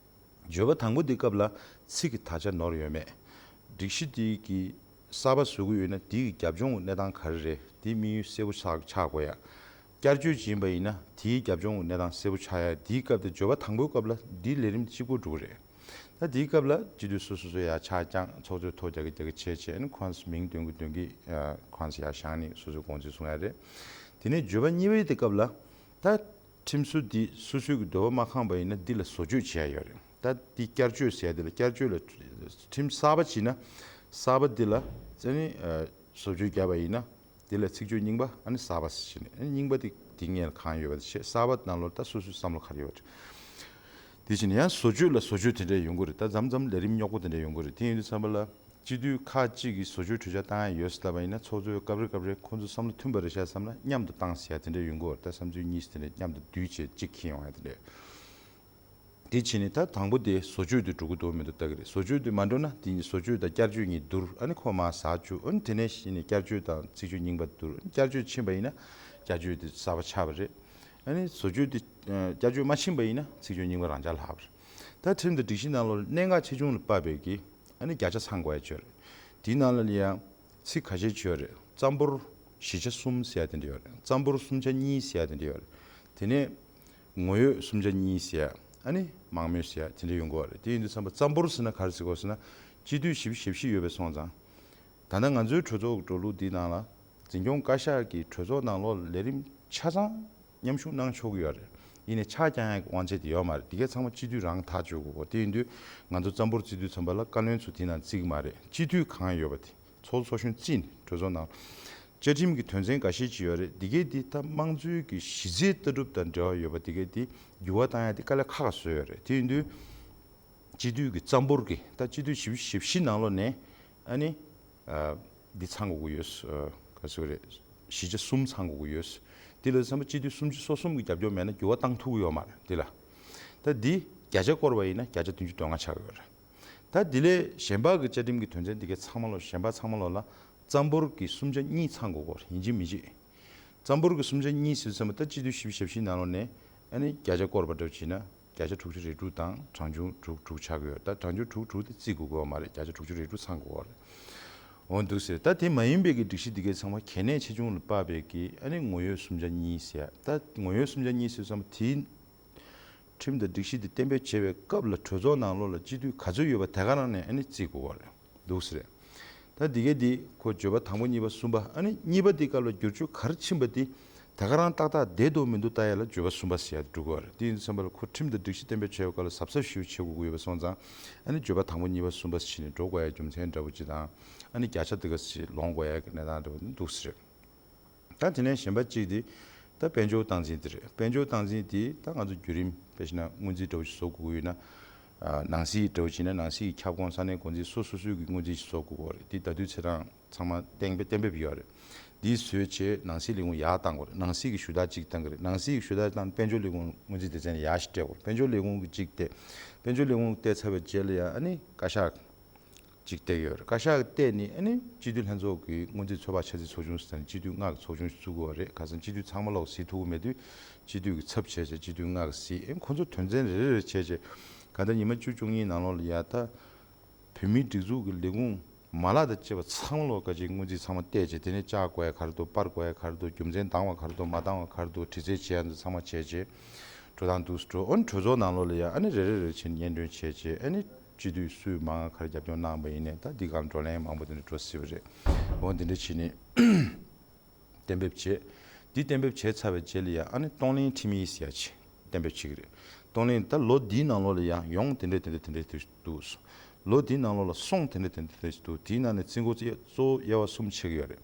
བརྗོད་པ་དང་པོ་འདི་སྐབས་ལ་ཚིག་གི་དག་ཆ་ནོར་ཡོད་མེད། སྒྲིག་གཞི་འདི་གི་གསར་པ་བཟོ་གི་ཡོད་ན་འདི་གི་རྒྱབ་ལྗོངས་ཀྱི་གནས་སྟངས་ག་རེ་རེད། འདིའི་དམིགས་ཡུལ་གསལ་པོ་ཆགས་ཆགས་དགོས་ཡ། བསྐྱར་བཅོས་ཡིན་པ་ཡིན་ན་དེའི་རྒྱབ་ལྗོངས་ཀྱི་གནས་སྟངས་གསལ་པོ་ཆགས་ཡ། འདིའི་སྐབས་དེ་བརྗོད་པ་དང་པོའི་སྐབས་ལ་འདིའི་ལས་རིམ་གཅིག་པོ་འགྲོ་གི་རེད། ད་འདིའི་སྐབས་ལ་སྤྱི་འཐུས་སོ་སོ་སོ་ཡར་ཆ་བརྐྱངས། ཚོགས་གཙོས་ཐོ་རྒྱག་གི་རྒྱག་གི་བྱས་བྱས་ནས་ཁོང་ཚོ་མིང་འདོན་གི་འདོན་གི་ཁོང་ཚོ་ཡར་བཞེངས་ནས་སོ་སོའི་དགོངས་ཚུལ་གསུང་ཡ་རེད། དེ་ནས་བརྗོད་པ་གཉིས་པའི་དེ་སྐབས་ལ། ད་ཁྲིམས་སྲོལ་འདི་སོ་སོའི་གི་འདོད་པ་མ་ཁེངས་པ་ཡིན་ན་འདི་ལ་བཟོ་བཅོས་བྱེད་ཡ་ཡོད་རེད། ད་འདི་བསྐྱར་བཅོས་ཟེར་ཡ་འདི་ལ་བསྐྱར་བཅོས་ལ་ཁྲིམས་གསར་པ་བྱས་ན་གསར་པ་འདི་ལ་ཨ་ནི་ཨ་བཟོ་བཅོས་བརྒྱབ་པ་ཡིན་ན་འདི་ལ་ཚིག་བརྗོད་རྙིང་པ་ཨ་ནི་གསར་པ་ཟེར་བྱས་ནས། ཨ་ནི་རྙིང་པ་འདི་འདི་སྔོན་ལ་གང་ཡོད་པ་དེ་བྱས། གསར་པ་ནང་ལོགས་ད་སོ་སོའི་བསམ་བློ་ག་རེ་ཡོད་པ་དེ་བྱས་ནས། ཡང་བཟོ་བཅོས་ལ་བཟོ་བཅོས་དེ་འདྲ་ཡོང་གི་རེད། ད་མཚམས་མཚམས་ལས་རིམ་རྙོག་པོ་དེ་འདྲ་ཡོང་གི་རེད། དེ་ཡིན་དུས་ཙམ་པ་ལ། སྤྱི་འཐུས་ཁག་ཅིག་གིས་བཟོ་བཅོས་གྲོས་འཆར་བཏང་ཡ་ཡོད་ཟེར་ལབ་པ་ཡིན་ན་ཚོགས་གཙོས་སྐབས་རེ་སྐབས་རེ་ཁོང་ཚོ་བསམ་བློ་མཐུན་པ་རེད་ཤག་བསམ་ན་མཉམ་དུ་བཏང་ཟེར་ཡ་དེ་འདྲ་ཡོང་གི་ཡོད་རེད། ད་བསམ་ཚུལ་གཉིས་དེ་འདྲ་མཉམ་དུ་བསྡུས་བྱས་གཅིག་འཁྱེར་ཡོང་ཡ་དེ་འདྲ། དེ་བྱས་ནས་ད་དང་པོ་དེ་བཟོ་བཅོས་དེ་འགྲོ་གི་འདུག་མི་འདུག་ལྟ་གི་རེད། བཟོ་བཅོས་དེ་མ་འགྲོ་ན་དེ་གཉིས་བཟོ་བཅོས་དང་བསྐྱར་བཅོས་གཉིས་བསྡུར། ཨ་ནི་ཁོ་མར་ཟག་བཅུག་ཨ་ནི་དེ་ནས་གཞི་ནས་བསྐྱར་བཅོས་དང་ཚིག་བརྗོད་རྙིང་པ་བསྡུར། ཨ་ནི་བསྐྱར་བཅོས་ཕྱིན་པ་ཡིན་ན་བསྐྱར་བཅོས་དེ་གསར་པ་ཆགས་པ་རེད། ཨ་ནི་བཟོ་བཅོས་དེ་ཨ་བསྐྱར་བཅོས་མ་ཕྱིན་པ་ཡིན་ན་ཚིག་བརྗོད་རྙིང་པ་རང་འཇགས་ལྷག་པ་རེད། ད་ཁྲིམས་དང་སྒྲིག་གཞི་ནང་ལོགས་གནད་འགག་ཆེ་ཆུང་ལ་དཔག་པའི་གི་ཨ་ནི་བརྒྱ་ཆ་ཚང་དགོས་ཡ་ཅིག་ཡོད་རེད། དེའི་ནང་ལ་ཡང་ཚིག་ཁ་ཤས་ཅིག་ཡོད་རེད། རྩ་འབོར་བཞི་ཆ་གསུམ་ཟེར་ཡ་དེ་འདྲ་ཡོད་རེད། རྩ་འབོར་གསུམ་ཆ་གཉིས་ཟེར་ཡ་དེ་འདྲ་ཡོད་རེད། དེ་ནས་ངོ་ཡོད་གསུམ་ཆ་གཉིས་ཟེར་ཡ། ཨ་ནི་མང་མོས་ཟེར་ཡ་དེ་འདྲ་ཡོང་གི་ཡོད་རེད། དེ་ཡིན་དུས་ཙམ་པ་རྩ་འབོར་ཟེར་ན་ག་རེ་ཟེར་དགོས་ཟེར་ན། སྤྱི་འཐུས་བཞི་བཅུ་ཞེ་བཞི་ཡོད་པ་སོང་ཙང་། ད་ལྟ་ང་ཚོའི་གྲོས་ཚོགས་ཀྱི་འགྲོ་ལུགས་འདིའི་ནང་ལ་འཛིན་སྐྱོང་བཀའ་ཤག་གིས་གྲོས་ཚོགས་ནང་ལོགས་ལས་རིམ་ཆ་ཚང་མཉམ་ཞུགས་གནང་ཆོག་གི་ཡོད་རེད། ཡིན་ནའི་ཕྱག་བརྐྱང་ཡག་གི་དབང་ཆ་དེ་ཡོད་མ་རེད། དེ་གའི་ཚང་མ་སྤྱི་འཐུས་རང་ཐག་གཅོད་དགོས་གོ། དེ་ཡིན་དུས་ང་ཚོ་རྩ་འབོར་བརྩི་དུས་ཙམ་པ་ལ་བཀའ་བློན་ཚོ་དེ་ནང་བརྩི་གི་མ་རེད། སྤྱི་འཐུས་གང་ཡོད་པ་དེ་ཚོགས་གཙོ་ཚོགས་གཞོན་བརྩིས་ནས་གྲོས་ཚོགས་ནང་བཅའ་ཁྲིམས་ཀྱི་དོན་ཚན་འགའ་ཤས་ཅིག་ཡོད་རེད། དེ་གའི་དེ་ད་དམངས་གཙོའི་གི་གཞི་རྩའི་ལྟ་གྲུབ་དང་འབྲེལ་བ་ཡོད་པ་དེ་གའི་དེ་འགྱུར་བ་བཏང་ཡ་དེ་དཀའ་ལས་ཁག་ཁག་བཟོས་ཡོད་རེད། དེ་ཡིན་དུས། སྤྱི་འཐུས་ཀྱི་རྩ་འབོར་གྱི་ད་སྤྱི་འཐུས་བཞི་བཅུ་ཞེ་བཞི་ནང་ལོགས་ནས་ཨ་ནི་ཨ་འདི་ཚང་དགོས་ཀྱི་ཡོད། ཨ་ག་ཚོད་རེད། བཞི་ཆ་གསུམ་ཚང་དགོས་ཀྱི་ཡོད། དེ་ལ་བསམ་པ་སྤྱི་འཐུས་སུམ་ཅུ་སོ་གསུམ་གྱི་རྒྱབ་སྐྱོར་མེད་ན་འགྱུར་བ་བཏང་ཐུབ་ཀྱི་ཡོད་མ་རེད། འདི་ལ་ད་འདི་བརྒྱ་ཆ་བསྐོར་བ་ཡིན་ན་བརྒྱ་ཆ་བདུན་ཅུ་དོན་ལྔ་ཆགས་ཀྱི་ཡོད་རེད། ད་འདི་ལས་གཞན་པ་གི་བཅའ་ཁྲིམས་ཀྱི་དོན་ཚན་འདི་གའི་ཚང་མ་ལོ་གཞན་པ་ཚང་མ་ལོ་ལ་རྩ་འབོར་གྱི་སུམ་ཆ་གཉིས་ཚང་དགོས་གོ་ཡིན་གཅིག་མིན་གཅིག་རྩ་འབོར་གྱི་སུམ་ཆ་གཉིས་ཟེར་ཙམ་པ་ད་སྤྱི་འཐུས་བཞི་བཅུ་ཞེ་བཞི་ནང་ལོགས་ནས་ཨ་ནི་བརྒྱ་ཆ་བསྐོར་བ་འདྲ་བྱས་ན་བརྒྱ་ཆ་དྲུག་ཅུ་རེ་དྲུག་དང་གྲངས་ཆུང་དྲུག་དྲུག་ཆགས་ཀྱི་ཡོད། ད་གྲངས་ཆུང་དྲུག་དྲུག་དེ་བརྩི་དགོས་ཀྱི་ཡོད་མ་རེད། བརྒྱ་ཆ་དྲུག་ཅུ་རེ་དྲུག་ཚང་དགོས་པ་རེད། འོ་འདུག་ཟེར། ད་དེ་མ་ཡིན་པའི་གི་སྒྲིག་གཞི་འདི་གའི་ཚང་མ་གལ་གནད་ཆེ་ཆུང་ལ་དཔག་པའི་གི་ཨ་ནི་ངོ་ཡོད་སུམ་ཆ་གཉིས་ཟེར། ད་ངོ་ཡོད་སུམ་ཆ་གཉིས་ཟེར་ཙམ་པ་དེའི་ཁྲིམས་དང་སྒྲིག་གཞི་འདི་གཏན་འབེབས་བྱེད་པའི་སྐབས་ལ་གྲོས་ཚོགས་ནང་ལོགས་ལ་སྤྱི་འཐུས་ག་ཚོད་ཡོད་པ་དེ་ག་རང་ནས་ཨ་ནི་བརྩི་དགོས་པ་རེད། འདུག་ཟེར། ད་འདི་གའི་འདི་ཁོ་བརྗོད་པ་དང་པོ་གཉིས་པ་གསུམ་པ་ཨ་ནི་གཉིས་པ་འདི་སྐབས་ལ་བསྒྱུར་བཅོས་ག་རེ་ཕྱིན་པ་འདི་དེ་ག་རང་ཏག་ཏག་བསྡད་འདུག་མི་འདུག་ལྟ་ཡ་ལ་བརྗོད་པ་གསུམ་པ་ཟེར་ཡ་འགྲོ་གི་ཡོད་རེད། དེ་ཡིན་དུས་ཙམ་པ་ལ་ཁོ་ཁྲིམས་དང་སྒྲིག་གཞི་གཏན་འབེབས་བྱས་པའི་སྐབས་ལ་གཟབ་གཟབ་ཞིབ་བྱེད་དགོས་ཀྱི་ཡོད་པ་སོང་ཙང་ཨ་ནི་བརྗོད་པ་དང་པོ་གཉིས་པ་གསུམ་པ་ཟེར་ནས་འགྲོ་དགོས་ཡ་རྒྱུ་མཚན་འདྲ་པོ་ཅིག་དང་ཨ་ནི་བརྒྱ་ཆ་དེ་ག་ཞིག་ལོངས་དགོས་ཡ་གི་གནས་སྟངས་འདྲ་པོ་འདུག་ཟེར། ད་དེ་ནས་གཞན་པ་གཅིག་དེ་ ད་དཔལ་འབྱོར་སྟངས་འཛིན་དེ་རེད། དཔལ་འབྱོར་སྟངས་འཛིན་དེ་ད་ང་ཚོ་བརྒྱུད་རིམ་དཔེ་བྱས་ན་སྔོན་རྩིས་འདྲ་བོ་ཞིག་བཟོ་དགོས་ཀྱི་ཡོད་ན། ཨ། ནང་སྲིད་འདྲ་བོ་བྱས་ན་ནང་སྲིད་ཀྱི་ཁྱབ་ཁོངས་ས་གནས་འགོ་འཛིན་སོ་སོ་སོའི་གི་སྔོན་རྩིས་ཞིག་བཟོ་དགོས་ཀྱི་ཡོད་རེད། དེ་ད་དུས་ཚེ་རིང་ཚང་མ་གཏན་འབེབས་གཏན་འབེབས་ཡོད་རེད། འདི་བཟོས་བྱས་ནང་སྲིད་ལས་ཁུངས་ཡར་བཏང་དགོས་རེད། ནང་སྲིད་ཀྱི་ཞུ་དག་གཅིག་བཏང་གི་རེད། ནང་སྲིད་ཀྱི་ཞུ་དག་བཏང་དཔལ་འབྱོར་ལས་ཁུངས་སྔོན་རྩིས་སྡེ་ཚན་ལ་ཡར་ཞིག་སྤྲད་དགོས་རེད། དཔལ་འབྱོར་ལས་ཁུངས་ཀྱི་གཅིག་བལྟས། དཔལ་འབྱོར་ལས་ཁུངས་བལྟས་ཚར་བའི་རྗེས་ལ་ཡང་ཨ་ནི་བཀའ་ཤག་གཅིག་བལྟས་ཡོད་རེད། བཀའ་ཤག་བལྟས་ནས་ཨ་ནི་སྤྱི་འཐུས་ལྷན་ཚོགས་ཀྱི་སྔོན་རྩིས་ཚོད་དཔག་ཆ་ཚིག་ཚོགས་ཆུང་ཟེར་ནས་སྤྱི་འཐུས་ལྔ་གི་ཚོགས་ཆུང་ཞིག་བཙུགས་དགོས་པ་རེད། ཁ་སང་སྤྱི་འཐུས་ཚང་མ་ལོག་གཟིགས་ཐུབ་ཀྱི་མེད་དུས་སྤྱི་འཐུས་ཀྱི་ཚབ་བྱས་བྱས་སྤྱི་འཐུས་ལྔ་གིས་གཟིགས། ཨེ་ཁོ་ཚོ་དོན་ཚན་རེ་རེ་རེ་བྱས་བྱས་ག་ད་ཉི་མ་བཅུ་བཅུ་གཉིས་ནང་ལོགས་ལ་ཡ་ད་བོད་མིའི་སྒྲིག་འཛུགས་ཀྱི་ལས་ཁུངས་མ་ལག་དང་བཅས་པ་ཚང་མ་ལོག་ག་ཅིག་སྔོན་རྩིས་ཚང་མ་བལྟས་བྱས། དེ་ནས་བཅག་དགོས་ཡ་ག་རེ་འདུག་སྤར་དགོས་ཡ་ག་རེ་འདུག་རྒྱུ་མཚན་འདང་བ་ག་རེ་འདུག་མ་འདང་བ་ག་རེ་འདུག་དྲི་རྩད་བྱེད་ཡ་འདི་ཚང་མ་བྱས་བྱས་འགྲོ་སྟངས་འདུག་སེ་འགྲོ། ཨ་ནི་གྲོས་ཚོགས་ནང་ལོགས་ལ་ཡ་ཨ་ནི་རེ་རེ་རེ་བྱས་ནས་སྙན་སྒྲོན་བྱས་བྱས། ཨ་ནི་སྤྱི་འཐུས་སུས་མང་ག་རེ་རྒྱབ་སྐྱོར་གནང་བ་ཡིན་ནའི་ད་འདི་སྒང་བགྲོ་གླེང་མང་པོ་དེ་འདྲ་འགྲོ་སྲིད་པ་རེད། འོ་འདི་འདྲ་བྱས་ནས་གཏན་འབེབས་བྱས། འདི་གཏན་འབེབས་བྱས་ཚར་བའི་རྗེས་ལ་ཡང་ཨ་ནི་གཏོང་ལེན་ཁྲིམས་ཡིག་ཟེར་ཡ་ཅིག་གཏན་འབེབས་བྱེད་ཀྱི་རེད། གཏོང་ལེན་ད་ལོ་འདིའི་ནང་ལོགས་ལ་ཡང་ཡོང་དེ་འདྲ་དེ་འདྲ་དེ་འདྲ་དེ་འདུག་ལོ་འདིའི་ནང་ལོགས་ལ་སོང་དེ་འདྲ་དེ་འདྲ་དེ་འདྲ་འདུག་དེའི་ནང་ནས་རྩིས་འགོ་གཙོ་བོ་དབྱེ་བ་གསུམ་ཕྱེ་གི་ཡོད་རེད།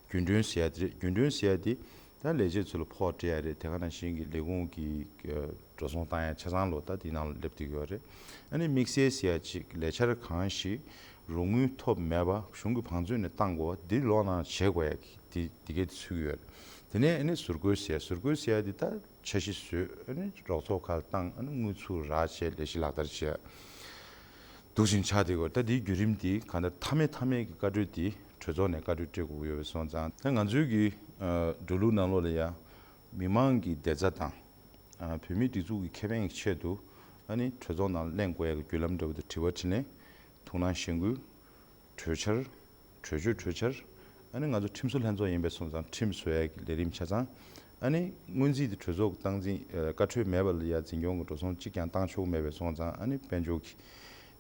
རྒྱུན་གྲོན་ཟེར་ཡ་དེ་རེད། རྒྱུན་གྲོན་ཟེར་ཡ་དེ་ད་ལས་བྱེད་ཚོ་ལ་ཕོགས་སྤྲད་ཡ་རེད། དེ་ག་ནང་བཞིན་གྱི་ལས་ཁུངས་ཀྱི་འགྲོ་སོང་བཏང་ཡ་ཆ་ཚང་ལོ་ད་དེའི་ནང་ལ་སླེབས་བསྡད་ཀྱི་ཡོད་རེད། ཨ་ནི་དམིགས་བསལ་ཟེར་ཡ་ཅིག་ལས་འཆར་གང་ཞིག་རོགས་དངུལ་ཐོབ་མེད་པ་གཞུང་གི་བང་མཛོད་ནས་བཏང་དགོས་པ་འདི་ལོ་ནང་བྱེད་དགོས་ཡ་གི་དེ་དེ་གའི་དེ་ཚུད་ཀྱི་ཡོད་རེད། དེ་ནས་ཨ་ནི་ཟུར་བཀོལ་ཟེར་ཡ། ཟུར་བཀོལ་ཟེར་ཡ་འདི་ད་འཆར་གཞི་བཟོས། ཨ་ནི་རོགས་ཚོགས་ཁག་བཏང་། ཨ་ནི་དངུལ་ཚུར་རག་བྱས་ལས་གཞི་ལག་བསྟར་བྱས་འདུག་བཞིན་ཆགས་བསྡད་ཀྱི་ཡོད། ད་འདིའི་བརྒྱུད་རིམ་འདི་གང་ལྟར་མཐའ་མའི་མཐའ་མའི་གི་བཀའ་འཁྲོལ་འདི་གྲོས་ཚོགས་ནས་བཀའ་འཁྲོལ་སྤྲད་དགོས་ཀྱི་ཡོད་པ་སོང་ཙང་། ད་ང་ཚོའི་གི་ཨ་འགྲོ་ལུགས་ནང་ལོགས་ལ་ཡ་མི་མང་གི་བདེ་རྩ་དང་ཨ་བོད་མིའི་སྒྲིག་འཛུགས་ཀྱི་ཁེ་ཕན་གྱི་ཆེད་དུ་ཨ་ནི་གྲོས་ཚོགས་ནང་གླེང་དགོས་ཡ་གི་བརྒྱུད་ལམ་འདྲ་བོ་དེ་དྲི་བ་དྲིས་ལན། ཐུགས་སྣང་གཞེན་སྐུལ། གྲོས་འཆར། གྲོས་ཆོད་གྲོས་འཆར། ཨ་ནི་ང་ཚོ་ཁྲིམས་བཟོ་ལྷན་ཚོགས་ཡིན་པའི་སོང་ཙང་ཁྲིམས་བཟོ་ཡ་གི་ལས་རིམ་ཆ་ཚང་། ཨ་ནི་སྔོན་རྩིས་དེ་གྲོས་ཚོགས་ཀྱི་སྟངས་འཛིན་ཨ་བཀའ་འཁྲོལ་མེད་པ་ལ་ཡ་འཛིན་སྐྱོང་གི་འགྲོ་སོང་གཅིག་ཀྱང་བཏང་ཆོག་གི་མེད་པའི་སོང་ཙང་། ཨ་ནི་དཔལ་འབྱོར་གྱི་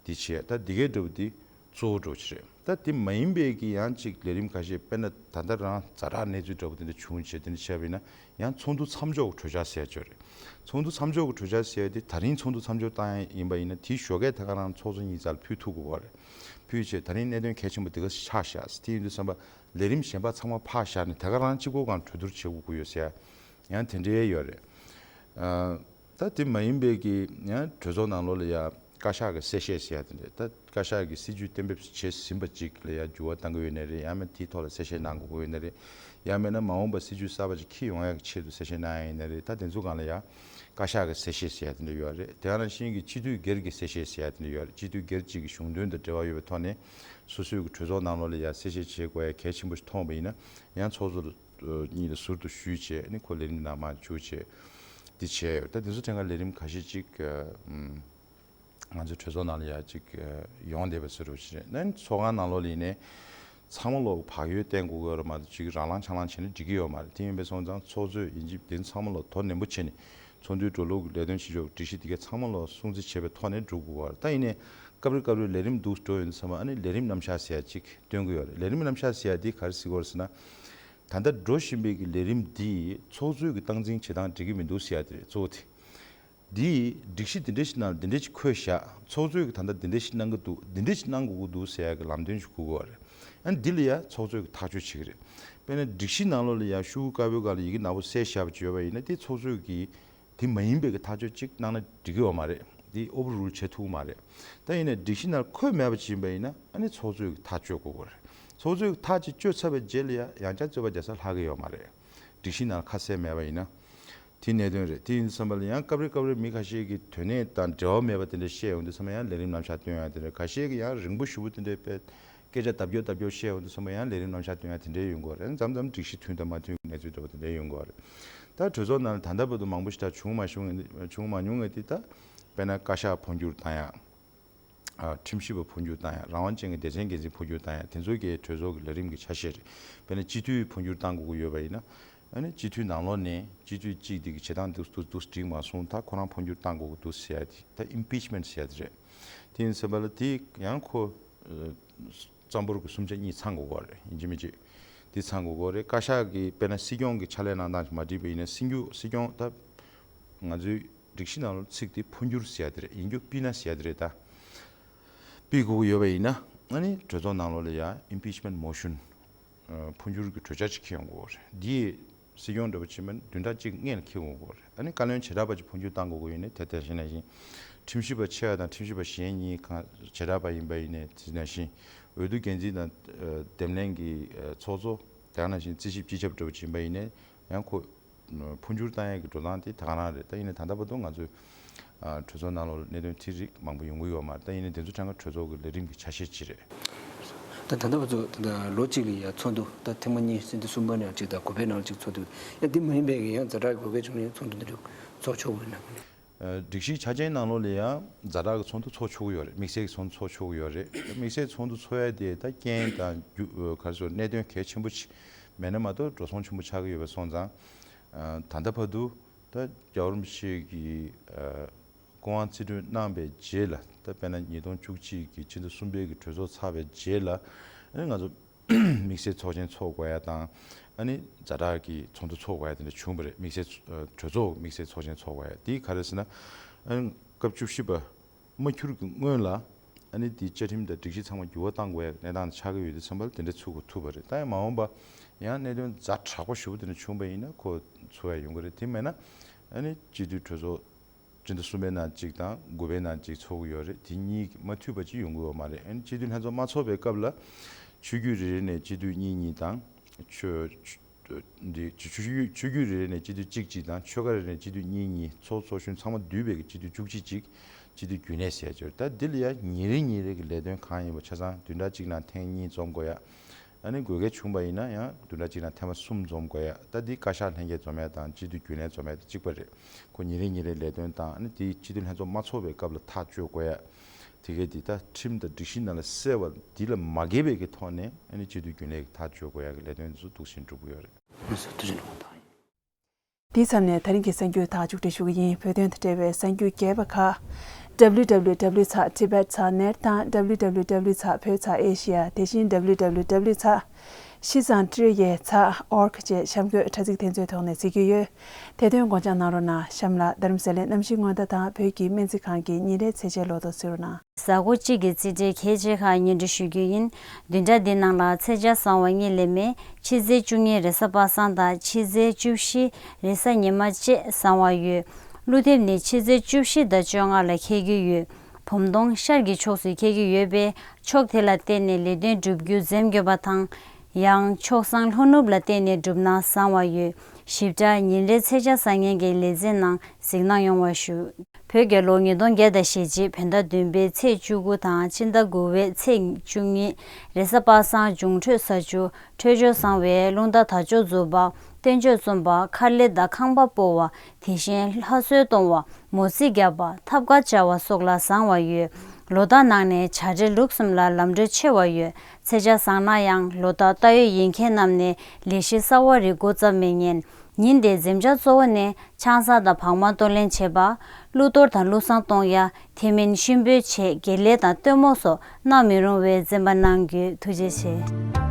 འདི་བྱས། ད་འདི་གའི་འདྲ་བོ་འདི་གཙོ་བོ་འདྲ་བོ་ཅིག་རེད། ད་དེ་མ་ཡིན་པའི་གི་ཡང་ཅིག་ལས་རིམ་ཁ་ཤས། དཔེར་ན་ད་ལྟ་རང་ཛ་དྲག་གནས་ཚུལ་འདྲ་བོ་དེ་འདྲ་བྱུང་བྱས་དེ་འདྲ་བྱས་པ་ཡིན་ན། ཡང་ཚོགས་འདུ་མཚམས་འཇོག་གི་གྲོས་འཆར་ཟེར་ཡ་ཅིག་ཡོད་རེད། ཚོགས་འདུ་མཚམས་འཇོག་གི་གྲོས་འཆར་ཟེར་ཡ་དེ་ད་རིང་ཚོགས་འདུ་མཚམས་འཇོག་བཏང་ཡ་ཡིན་པ་ཡིན་ན། དེའི་ཞོགས་ཀས་དེ་ག་རང་ཚོགས་གཙོ་གཉིས་རྩར་ཕུལ་ཐུབ་དགོས་པ་རེད། ཕུལ་བྱས་ད་རིང་གནད་དོན་གལ་ཆེན་པོ་དེ་ག་ཆགས་བཞག་དེ་ཡིན་དུས་ཙམ་པ་ལས་རིམ་གཞན་པ་ཚང་མ་ཕར་བཞག་ནས་དེ་ག་རང་གཅིག་པོ་སྒང་གྲོས་བསྡུར་བྱེད་དགོས་ཀྱི་ཡོད་ཟེར་ཡ། ཡང་དེ་འདྲའི་ཡོད་རེད། ཨ། ད་དེ་མ་ཡིན་པའི་གི་ཡང་གྲོས་ཚོགས་ནང་ལོགས་ལ་ཡ་བཀའ་ཤག་གི་གསལ་བཤད་ཟེར་ཡ་དེ་འདྲ། ད་བཀའ་ཤག་གི་སྲིད་བྱུས་གཏན་འབེབས་བྱས་ཟིན་པ་ཅིག་ལ་ཡ་འགྱུར་བ་གཏང་གི་ཡོད་ནའི་རེད། ཡང་མིན་དེའི་ཐོག་ལ་གསལ་བཤད་གནང་དགོས་ཀྱི་ཡོད་ནའི་རེད། ཡང་མིན་ན་མ་འོངས་པ་སྲིད་བྱུས་གསར་པ་ཅིག་འཁྱེར་ཡོང་ཡ་གི་ཆེད་དུ་གསལ་བཤད་གནང་ཡ་ཡིན་ནའི་རེད། ད་དེ་ཚོ་སྒང་ལ་ཡ་བཀའ་ཤག་གི་གསལ་བཤད་ཟེར་ཡ་དེ་འདྲ་ཡོད་རེད། དེ་ག་ནང་བཞིན་གྱི་སྤྱི་འཐུས་སྒེར་གྱི་གསལ་བཤད་ཟེར་ཡ་དེ་འདྲ་ཡོད་རེད། སྤྱི་འཐུས་སྒེར་གཅིག་གི་གཞུང་དོན་དང་འབྲེལ་བ་ཡོད་པའི་ཐོག་ནས་སོ་སོའི་གི་གྲོས་ཚོགས་ནང་ལོགས་ལ་ཡ་གསལ་བཤད་བྱེད་དགོས་ཡ་གལ་ཆེན་པོ་ཞིག་མཐོང་བ་ཡིན་ན། ཡང་ཚོགས་གཙོ་གཉིས་ལ་ཟུར་དུ་ཞུས་བྱས་ནི་ཁོ་ལས་རིམ་ནང་མར་བཅུག་བྱས་འདི་བྱས་ཡོད། ད་དེ་ཚོ་ཐད་ཀར་ལས་རིམ་ཁ་ཤས་ཅིག་ཨམ། ང་ཚོའི་གྲོས་ཚོགས་ནང་ལ་ཡ་ཅིག་ཡོང་བསྡད་པ་བཟོ་འདྲ་ཅིག་རེད། ནན་ཚོགས་ཁང་ནང་ལོགས་ལ་ཡིན་ནའི་ཚང་མ་ལོག་བག་ཡོད་བསྟན་དགོས་ཀྱི་ཡོད་རེད་མ་གཏོགས། ཅིག་རང་ལངས་ཆང་ལངས་བྱས་ན་འགྲིག་གི་ཡོད་མ་རེད། དེ་ཡིན་པས་སོང་ཙང་ཚོགས་གཙོས་ཡིན་གཅིག་དེ་ཚང་མ་ལོག་དོ་ནན་པོ་བྱས་ནས་ཚོགས་འདུའི་འགྲོ་ལུགས་ཀྱི་ལས་དོན་བྱེད་ཕྱོགས་སྒྲིག་གཞི་དེ་གའི་ཚང་མ་ལོག་སྲུང་བརྩི་བྱས་པའི་ཐོག་ནས་འགྲོ་དགོས་ཀྱི་ཡོད་རེད། ད་ཡིན་ནའི་སྐབས་རེ་སྐབས་རེ་ལས་རིམ་འདུག་འགྲོ་ཡོང་དུས་ཙམ་པ་ཨ་ནི་ལས་རིམ་རྣམ་གཞག་ཟེར་ཡ་ཅིག་སྟོན་གྱི་ཡོད་རེད། ལས་རིམ་རྣམ་གཞག་ཟེར་ཡ་དེ་ག་རེ་ཟེར་གྱི་ཡོད་རེད་ཟེར་ན། ད་ལྟ་འགྲོ་བཞིན་པའི་གི་ལས་རིམ་འདི་ཚོགས་གཙོས་ཀྱི་སྟངས་འཛིན་བྱེད་སྟངས་འགྲིག་གི་མི་འདུག་ཟེར་ཡ་དེ་རེད། གཙོ་བོ་དེ། འདིས་སྒྲིག་གཞི་འདི་འདྲ་ཞིག་ནང་འདི་འདྲ་ཞིག་འཁོད་བཞག་ཚོགས་གཙོས་ཀྱི་ད་ལྟ་འདི་འདྲ་ཞིག་གནང་གི་འདུག་འདི་འདྲ་ཞིག་གནང་དགོས་ཀྱི་འདུག་ཟེར་ཡ་གི་ལམ་སྟོན་ཞིག་དགོས་ཀྱི་ཡོད་རེད། ཨ་ནི་འདི་ལ་ཡ་ཚོགས་གཙོས་ཀྱི་ཐག་གཅོད་བྱེད་ཀྱི་རེད། དཔེར་ན་སྒྲིག་གཞི་ནང་ལོགས་ལ་ཡ་ཤོག་གུ་དཀར་པོའི་སྒང་ལ་ཡི་གེ་ནག་པོ་གསལ་བཞག་པ་ཅིག་ཡོད་པ་ཡིན་ན། དེ་ཚོགས་གཙོས་ཀྱི་དེ་མ་ཡིན་པའི་གི་ཐག་གཅོད་ཅིག་གནང་ན་འགྲིག་གི་ཡོད་མ་རེད། དེ་ཨོ་བར་རུལ་བྱེད་ཐུབ་ཀྱི་མ་རེད། ད་ཡིན་ནའི་སྒྲིག་གཞི་ནང་འཁོད་མེད་པ་ཅིག་ཡིན་པ་ཡིན་ན་ཨ་ནི་ཚོགས་གཙོས་ཀྱི་ཐག་གཅོད་དགོས་ཀྱི་རེད། ཚོགས་གཙོས་ཀྱི་ཐག་ཅིག་གཅོད་ཚར་བའི་རྗེས་ལ་ཡ་ཡང་བསྐྱར་རྩོད་པ་རྒྱག་ས་ལྷག་གི་ཡོད་མ་རེད། སྒྲིག་གཞི་ནང་ཁ་གསལ་མེད་པ་ཡིན་ན། དེ་གནད་དོན་རེད། དེ་ཡིན་དུས་ཙམ་པ་ལ་ཡང་སྐབས་རེ་སྐབས་རེ་མི་ཁ་ཤས་ཀྱིས་དོན་གནད་དང་འབྲེལ་བ་མེད་པ་དེ་འདྲ་བཤད་ཡོང་དུས་ཙམ་པ་ཡང་ལས་རིམ་རྣམ་གཞག་སྟོན་ཡ་དེ་འདྲ། ཁ་ཤས་ཀྱིས་ཡང་རིང་པོ་ཞེ་པོ་དེ་འདྲའི་དཔེ་སྐད་ཆ་ལྡབ་ཀྱོག་ལྡབ་ཀྱོག་བཤད་ཡོང་དུས་ཙམ་པ་ཡང་ལས་རིམ་རྣམ་གཞག་སྟོན་ཡ་དེ་འདྲའི་ཡོང་གི་ཡོད་རེད། མཚམས་མཚམས་སྒྲིག་གཞི་མཐུན་དང་མ་མཐུན་གྱི་གནས་ཚུལ་འདྲ་བོ་དེ་འདྲའི་ཡོང་གི་ཡོད་རེད། ད་གྲོས་ཚོགས་ནང་ལ་ད་ལྟ་བར་དུ་མང་པོ་ཞིག་ད་བྱུང་མ་བྱུང་བྱུང་མ་མྱོང་ངེས་དེ། ད་དཔེར་ན་བཀའ་ཤག་འཕོ་འགྱུར་བཏང་ཡ། ཨ། ཁྲིམས་ཞིབ་པ་འཕོ་འགྱུར་བཏང་ཡ། རང་དབང་ཅན་གྱི་སྡེ་ཚན་འགན་འཛིན་འཕོ་འགྱུར་བཏང་ཡ། དེ་ཚོ་གའི་གྲོས་ཚོགས་ཀྱི་ལས་རིམ་གྱི་ཆ་ཤས་རེད། དཔེར་ན་སྤྱི་འཐུས་འཕོ་འགྱུར་བཏང་དགོས་ཀྱི་ཡོད་པ་ཡིན་ན། ཨ་ནི་སྤྱི་འཐུས་ནང་ལོགས་ནས་སྤྱི་འཐུས་གཅིག་དེ་གི་བྱེད་སྟངས་འདུག་འདུག་འདུག་འགྲིག་མ་སོང་། ད་ཁོ་རང་འཕོ་འགྱུར་བཏང་དགོས་ཀྱི་འདུག་ཟེར་ཡ་དེ། ད་ཨིམ་པིཆ་མེན་ཊི་ཟེར་ཡ་དེ་རེད། དེ་ཡིན་ཙམ་པ་ལ་དེ་ཡང་ཁོ་རྩ་འབོར་གྱི་གསུམ་ཆ་གཉིས་ཚང་དགོས་ཀྱི་རེད། ཡིན་གཅིག་མིན་གཅིག་དེ་ཚང་དགོས་ཀྱི་རེད། བཀའ་ཤག་གིས་དཔེར་ན་སྲིད་སྐྱོང་གི་ཕྱག་ལས་གནང་སྟངས་མ་འགྲིག་པ་ཡིན་ན། སྲིད་སྐྱོང་སྲིད་སྐྱོང་ད་ང་ཚོའི་སྒྲིག་གཞི་ནང་ལ་ཚིག་དེ་འཕོ་འགྱུར་ཟེར་ཡ་དེ་རེད། ཡིན་རྒྱུ་ཕུད་ན་ཟེར་ཡ་དེ་རེད། ད་ཕུད་དགོས་ཀྱི་ཡོད་པ་ཡིན་ན། ཨ་ནི་གྲོས་ཚོགས་ནང་ལོགས་ལ་ཡ་ཨིམ་པིཆ་མེན་ཊི་མོ་ཤན། ཨ། འཕོ་འགྱུར་གྱི་གྲོས་འཆར་ཅིག་འཁྱེར་ཡོང་དགོས་པ་རེད། འདི་ སྲིད་སྐྱོང་འདྲ་པོ་ཕྱིན་པ་ན་བདུན་ཕྲག་གཅིག་སྔོན་ལ་འཁེལ་འོང་གི་རེད། ཨ་ནི་བཀའ་བློན་བྱེ་བྲག་པ་ཅིག་འཕོ་འགྱུར་བཏང་དགོས་ཀྱི་ཡོད་ནའི་དེ་དེ་བཞིན་ནང་བཞིན་ཁྲིམས་ཞིབ་པ་ཆེ་བ་དང་ཁྲིམས་ཞིབ་པ་གཞན་གཉིས་གང་བྱེ་བྲག་པ་ཡིན་པ་ཡིན་ནའི་དེ་ནང་བཞིན་འོས་བསྡུ་འགན་འཛིན་དང་འདེམས་ལྷན་གྱི་ཚོགས་གཙོ། དེ་ནང་བཞིན་རྩིས་ཞིབ་སྤྱི་ཁྱབ་འདྲ་པོ་ཅིག་ཡིན་པ་ཡིན་ནའི་ཡང་ཁོ་འཕོ་འགྱུར་བཏང་ཡས་ཀྱི་འགྲོ་སྟངས་དེ་ད་ག་རང་རེད། ད་ཡིན་ནའི་ད་ལྟ་བར་དུ་ང་ཚོས་གྲོས་ཚོགས་ནང་ལོགས་ལ་གནད་དོན་དེ་རིགས་མང་པོ་ཡོང་གི་ཡོད་མ་རེད། ད་ཡིན་ནའི་དེ་ཚོ་ཐད་ཀར་གྲོས་ཚོགས་ཀྱི་ལས་རིམ་གྱི་ཆ་ཤས་ཅིག་རེད། ད་ད་ལྟ་བར་དུ་ད་ལྟ་ལོ་གཅིག་ལ་ཡ་ཚོགས་འདུ་ད་ཐེངས་མ་གཉིས་ཟིན་ཏེ་གསུམ་པ་ནས་གཅིག་དང་དགུ་པའི་ནང་གཅིག་ཚོགས་འདུ་ཡ་འདི་མ་ཡིན་པའི་གི་ཡང་ཛ་དྲག་དགོས་གལ་བྱུང་ན་ཡང་ཚོགས་འདུ་འདི་འདྲ་ཚོགས་ཆོག་གི་ཡོད་ན། སྒྲིག་གཞི་ཆ་རྐྱེན་ནང་ལོགས་ལ་ཡང་ཛ་དྲག་གི་ཚོགས་འདུ་ཚོགས་ཆོག་གི་ཡོད་རེད། དམིགས་བསལ་གྱི་ཚོགས་འདུ་ཚོགས་ཆོག་གི་ཡོད་རེད། དམིགས་བསལ་ཚོགས་འདུ་ཚོགས་ཡ་དེ་ད་རྐྱེན་དང་རྒྱུ་ག་རེ་ཟེར་གནད་དོན་གལ་ཆེན་པོ་ཅིག་མེད་ན་མ་གཏོགས་འགྲོ་སོང་ཆེན་པོ་ཆགས་ཀྱི་ཡོད་པ་སོང་ཙང་། ད་ལྟ་བར་དུ་ད་རྒྱལ་བ་རིན་པོ་ཆེ་གི་སྐུ་དབང་རྩིས་སྤྲོད་གནང་པའི་རྗེས་ལ་ད་དཔེར་ན་ཉིས་སྟོང་བཅུ་གཅིག་གི་ཕྱི་ཟླ་གསུམ་པའི་གི་གྲོས་ཚོགས་ཚར་བའི་རྗེས་ལ་ཨ་ནི་ང་ཚོ་དམིགས་བསལ་ཚོགས་ཆེན་ཚོགས་དགོས་ཡ་དང་ཨ་ནི་ཛ་དྲག་གི་ཚོགས་འདུ་ཚོགས་དགོས་ཡ་དེ་འདྲ་བྱུང་བ་རེད། དམིགས་བསལ་ཚོ་གྲོས་ཚོགས་དམིགས་བསལ་ཚོགས་ཆེན་ཚོགས་དགོས་ཡ་དེ་ག་རེ་ཟེར་ན་ཨ་ནི་སྐབས་བཅུ་བཞི་པ་མ་འཁྱུར་གི་སྔོན་ལ་ཨ་ནི་དེ་བཅའ་ཁྲིམས་དང་སྒྲིག་གཞི་ཚང་མ་འགྱུར་བ་གཏང་དགོས་ཡ་གནས་སྟངས་ཆགས་ཀྱི་ཡོད་དུས་ཙམ་པ་ལ་དེ་འདྲ་ཚུགས་དགོས་ཐུག་པ་རེད། ད་ཡང་མ་འོངས་པ་ཡང་གནད་དོན་ཛ་དྲག་པོ་ཞེ་པོ་དེ་འདྲ་བྱུང་པ་ཡིན་ན་ཁོ་ཚུགས་ཡ་ཡོང་གི་རེད། དེ་མེད་ན་ཨ་ནི་སྤྱི་འཐུས་གྲོས་ཚོགས་སྤྱི་ཟླ་གསུམ་པའི་ནང་གཅིག་དང་དགུ་པའི་ནང་གཅིག་ཚོགས་ཀྱི་ཡོད་རེད། དེ་གཉིས་མ་མཐུད་པ་ཅིག་ཡོང་གི་ཡོད་མ་རེད། ཨ་ནི་སྤྱི་འཐུས་ལྷན་ཚོགས་མ་ཚོགས་པའི་སྐབས་ལ་ཆོས་བརྒྱུད་རེ་རེ་ནས་སྤྱི་འཐུས་གཉིས་གཉིས་དང་། ཆོས་འདི་ཆོས་བརྒྱུད་ཆོས་བརྒྱུད་རེ་རེ་ནས་སྤྱི་འཐུས་གཅིག་གཅིག་དང་ཆོལ་ཁ་རེ་རེ་ནས་སྤྱི་འཐུས་གཉིས་གཉིས། ཚོགས་ཚོགས་གཞོན་ཚང་མ་བསྡུས་པའི་གི་སྤྱི་འཐུས་བཅུ་གཅིག་གཅིག་སྤྱི་འཐུས་རྒྱུན་ལས་ཟེར་ཡ་ཅིག་ཡོད་རེད། ད་འདི་ལ་ཡ་ཉིན་རེ་ཉིན་རེ་གི་ལས་དོན་གང་ཡིན་པ་ཆ་ཚང་བདུན་ཕྲག་གཅིག་ནང་ཐེངས་གཉིས་འཛོམས་དགོས་ཡ། ཨ་ནི་དགོས་གལ་བྱུང་པ་ཡིན་ན་ཡང་བདུན་ཕྲག་གཅིག་ནང་ཐེངས་མ་གསུམ་འཛོམས་དགོས་ཡ། ད་འདི་བཀའ་ཤག་ལྷན་རྒྱས་འཛོམས་ཡ་དང་སྤྱི་འཐུས་རྒྱུན་ལས་འཛོམས་ཡ་དེ་གཅིག་པ་རེད། ཁོ་ཉིན་རེ་ཉིན་རེ་ལས་དོན་དང་ཨ་ནི་དེའི་སྤྱི་འཐུས་ལྷན་ཚོགས་མ་ཚོགས་པའི་སྐབས་ལ་ཐག་གཅོད་དགོས་ཡ། དེ་གའི་འདི་ལྟར་ཁྲིམས་དང་སྒྲིག་གཞི་ནང་ལ་གསལ་བ་འདི་ལ་མ་འགལ་བའི་གི་ཐོག་ནས་ཨ་ནི་སྤྱི་འཐུས་རྒྱུན་ལས་ཀྱི་ཐག་གཅོད་དགོས་ཡ་གི་ལས་དོན་འདི་ཚོ་འདུག་སེ་འགྲུབ་ཀྱི་ཡོད་རེད། ཐུགས་རྗེ་གནང་བ་དང་། འདིའི་མཚམས་ནས་ད་རིང་གི་གསར་འགྱུར་དག་མཇུག་སྒྲིལ་ཞུ་གི་ཡིན། བོད་དོན་དང་འབྲེལ་བའི་གསར་འགྱུར་རྒྱས་པ་ཁག W W W ཚག Tibet ཚག net དང་W W W ཚག་བོད་ཚག Asia དེ་བཞིན་W W W ཚག་ཤི་ཙང་ཏྲི་ཡེ་ཚག org བཅས་གཤམ་འཁོད་དྲ་ཚིགས་དེ་ཚོའི་ཐོག་ནས་གཟིགས་རྒྱུ་ཡོད། དེ་དོན་དགོངས་འཇགས་གནང་རོགས་གནང་། གཤམ་ལ་རྡ་རམ་ས་ལའི་གནམ་གཤིས་སྔོན་བརྡ་དང་བོད་ཀྱི་སྨན་རྩིས་ཁང་གི་ཉིན་རེའི་ཚེས་ཆའི་ལོ་ཐོ་གཟིགས་རོགས་གནང་། གཟའ་འཁོར་གཅིག་གི་རྩིས་འབྲས་གལ་ཆེ་ཁག་སྙན་སྒྲོན་ཞུ་རྒྱུ་ཡིན། བདུན་ཕྲག་འདིའི་ནང་ལ་ཚེས་ཆ་བཟང་བ་གཉིས་ལས་མེད། ཕྱི་ཚེས་བཅུ་གཉིས་རེས་གཟའ་པ་སངས་དང་ཕྱི་ཚེས་བཅུ་བཞི་རེས་གཟའ་ཉི་མ་བཅས་བཟང་བ་ཡོད། ཀླུ་འདེབས་ནི་ཕྱི་ཚེས་བཅུ་བཞི་དང་བཅོ་ལྔ་ལ་འཁེལ་གྱི་ཡོད། བུམ་སྟོང་ཤར་གྱི་ཕྱོགས་སུ་འཁེལ་གྱི་ཡོད་པས་ཕྱོགས་དེ་ལ་བལྟས་ནས་ལས་དོན་བསྒྲུབ་རྒྱུ་འཛེམ་དགོས་པ་དང་། ཡང་ཕྱོགས་བཟང་ལྷོ་ནུབ་ལ་བལྟས་ནས་བསྒྲུབས་ན་བཟང་བ་ཡོད། ཞིབ་ཕྲ་ཉིན་རེའི་ཚེས་ཆ་བཟང་ངན་གྱི་ལེ་ཚན་ནང་གཟིགས་གནང་ཡོང་བ་ཞུ། བོད་རྒྱལ་ལོ་ཉིས་སྟོང་བརྒྱད་དང་ཞེ་གཅིག་བོད་ཟླ་བདུན་པའི་ཚེས་བཅུ་དགུ་དང་ཕྱི་ཟླ་དགུ་པའི་ཚེས་བཅུ་གཉིས་རེས་གཟའ་པ་སངས་འབྱུང་འཕྲོད་ས་བཅུ། འཕྲོད་སྦྱོར་བཟང་བས་རླུང་རྟ་དར་ལྕོག་འཛུགས་པ། བསྟན་བཅོས་རྩོམ་པ། མཁར་ལས་དང་ཁང་པ་སྤོ་བ། དེ་བཞིན་ལྷ་གསོལ་གཏོང་བ། མོ་རྩིས་རྒྱག་པ། ཐབ་ཀ་བཅའ་བ་སོགས་ལ་བཟང་བ་ཡོད། ལོ་རྟགས་ནང་ནས་བྱ་བྲལ་ལུགས་གསུམ་ལ་ལམ་འགྲོ་ཆེ་བ་ཡོད། ཚེས་ཆ་བཟང་ན་ཡང་ལོ་རྟགས་རྟ་ཡོས་ཡིན་མཁན་རྣམས་ནས་ལས་གཞི་གསར་བ་རིགས་འགོ་བརྩམས་མི་ཉན། ཉིན་དེའི་འཛེམ་བྱ་གཙོ་བོ་ནི་ཆང་ས་དང་བག་མ་གཏོང་ལེན་བྱེད་པ། གླུ་གཏོར་དང་གླུ་བསང་གཏོང་ཡ། དེ་མིན་གཤིན་པོའི་ཆེད་དགེ་ལས་དང་སྟོན་མོ་སོགས་གནང་མི་རུང་བས་འཛེམ་པ་གནང་རྒྱུ། ཐུགས་རྗེ་ཆེ།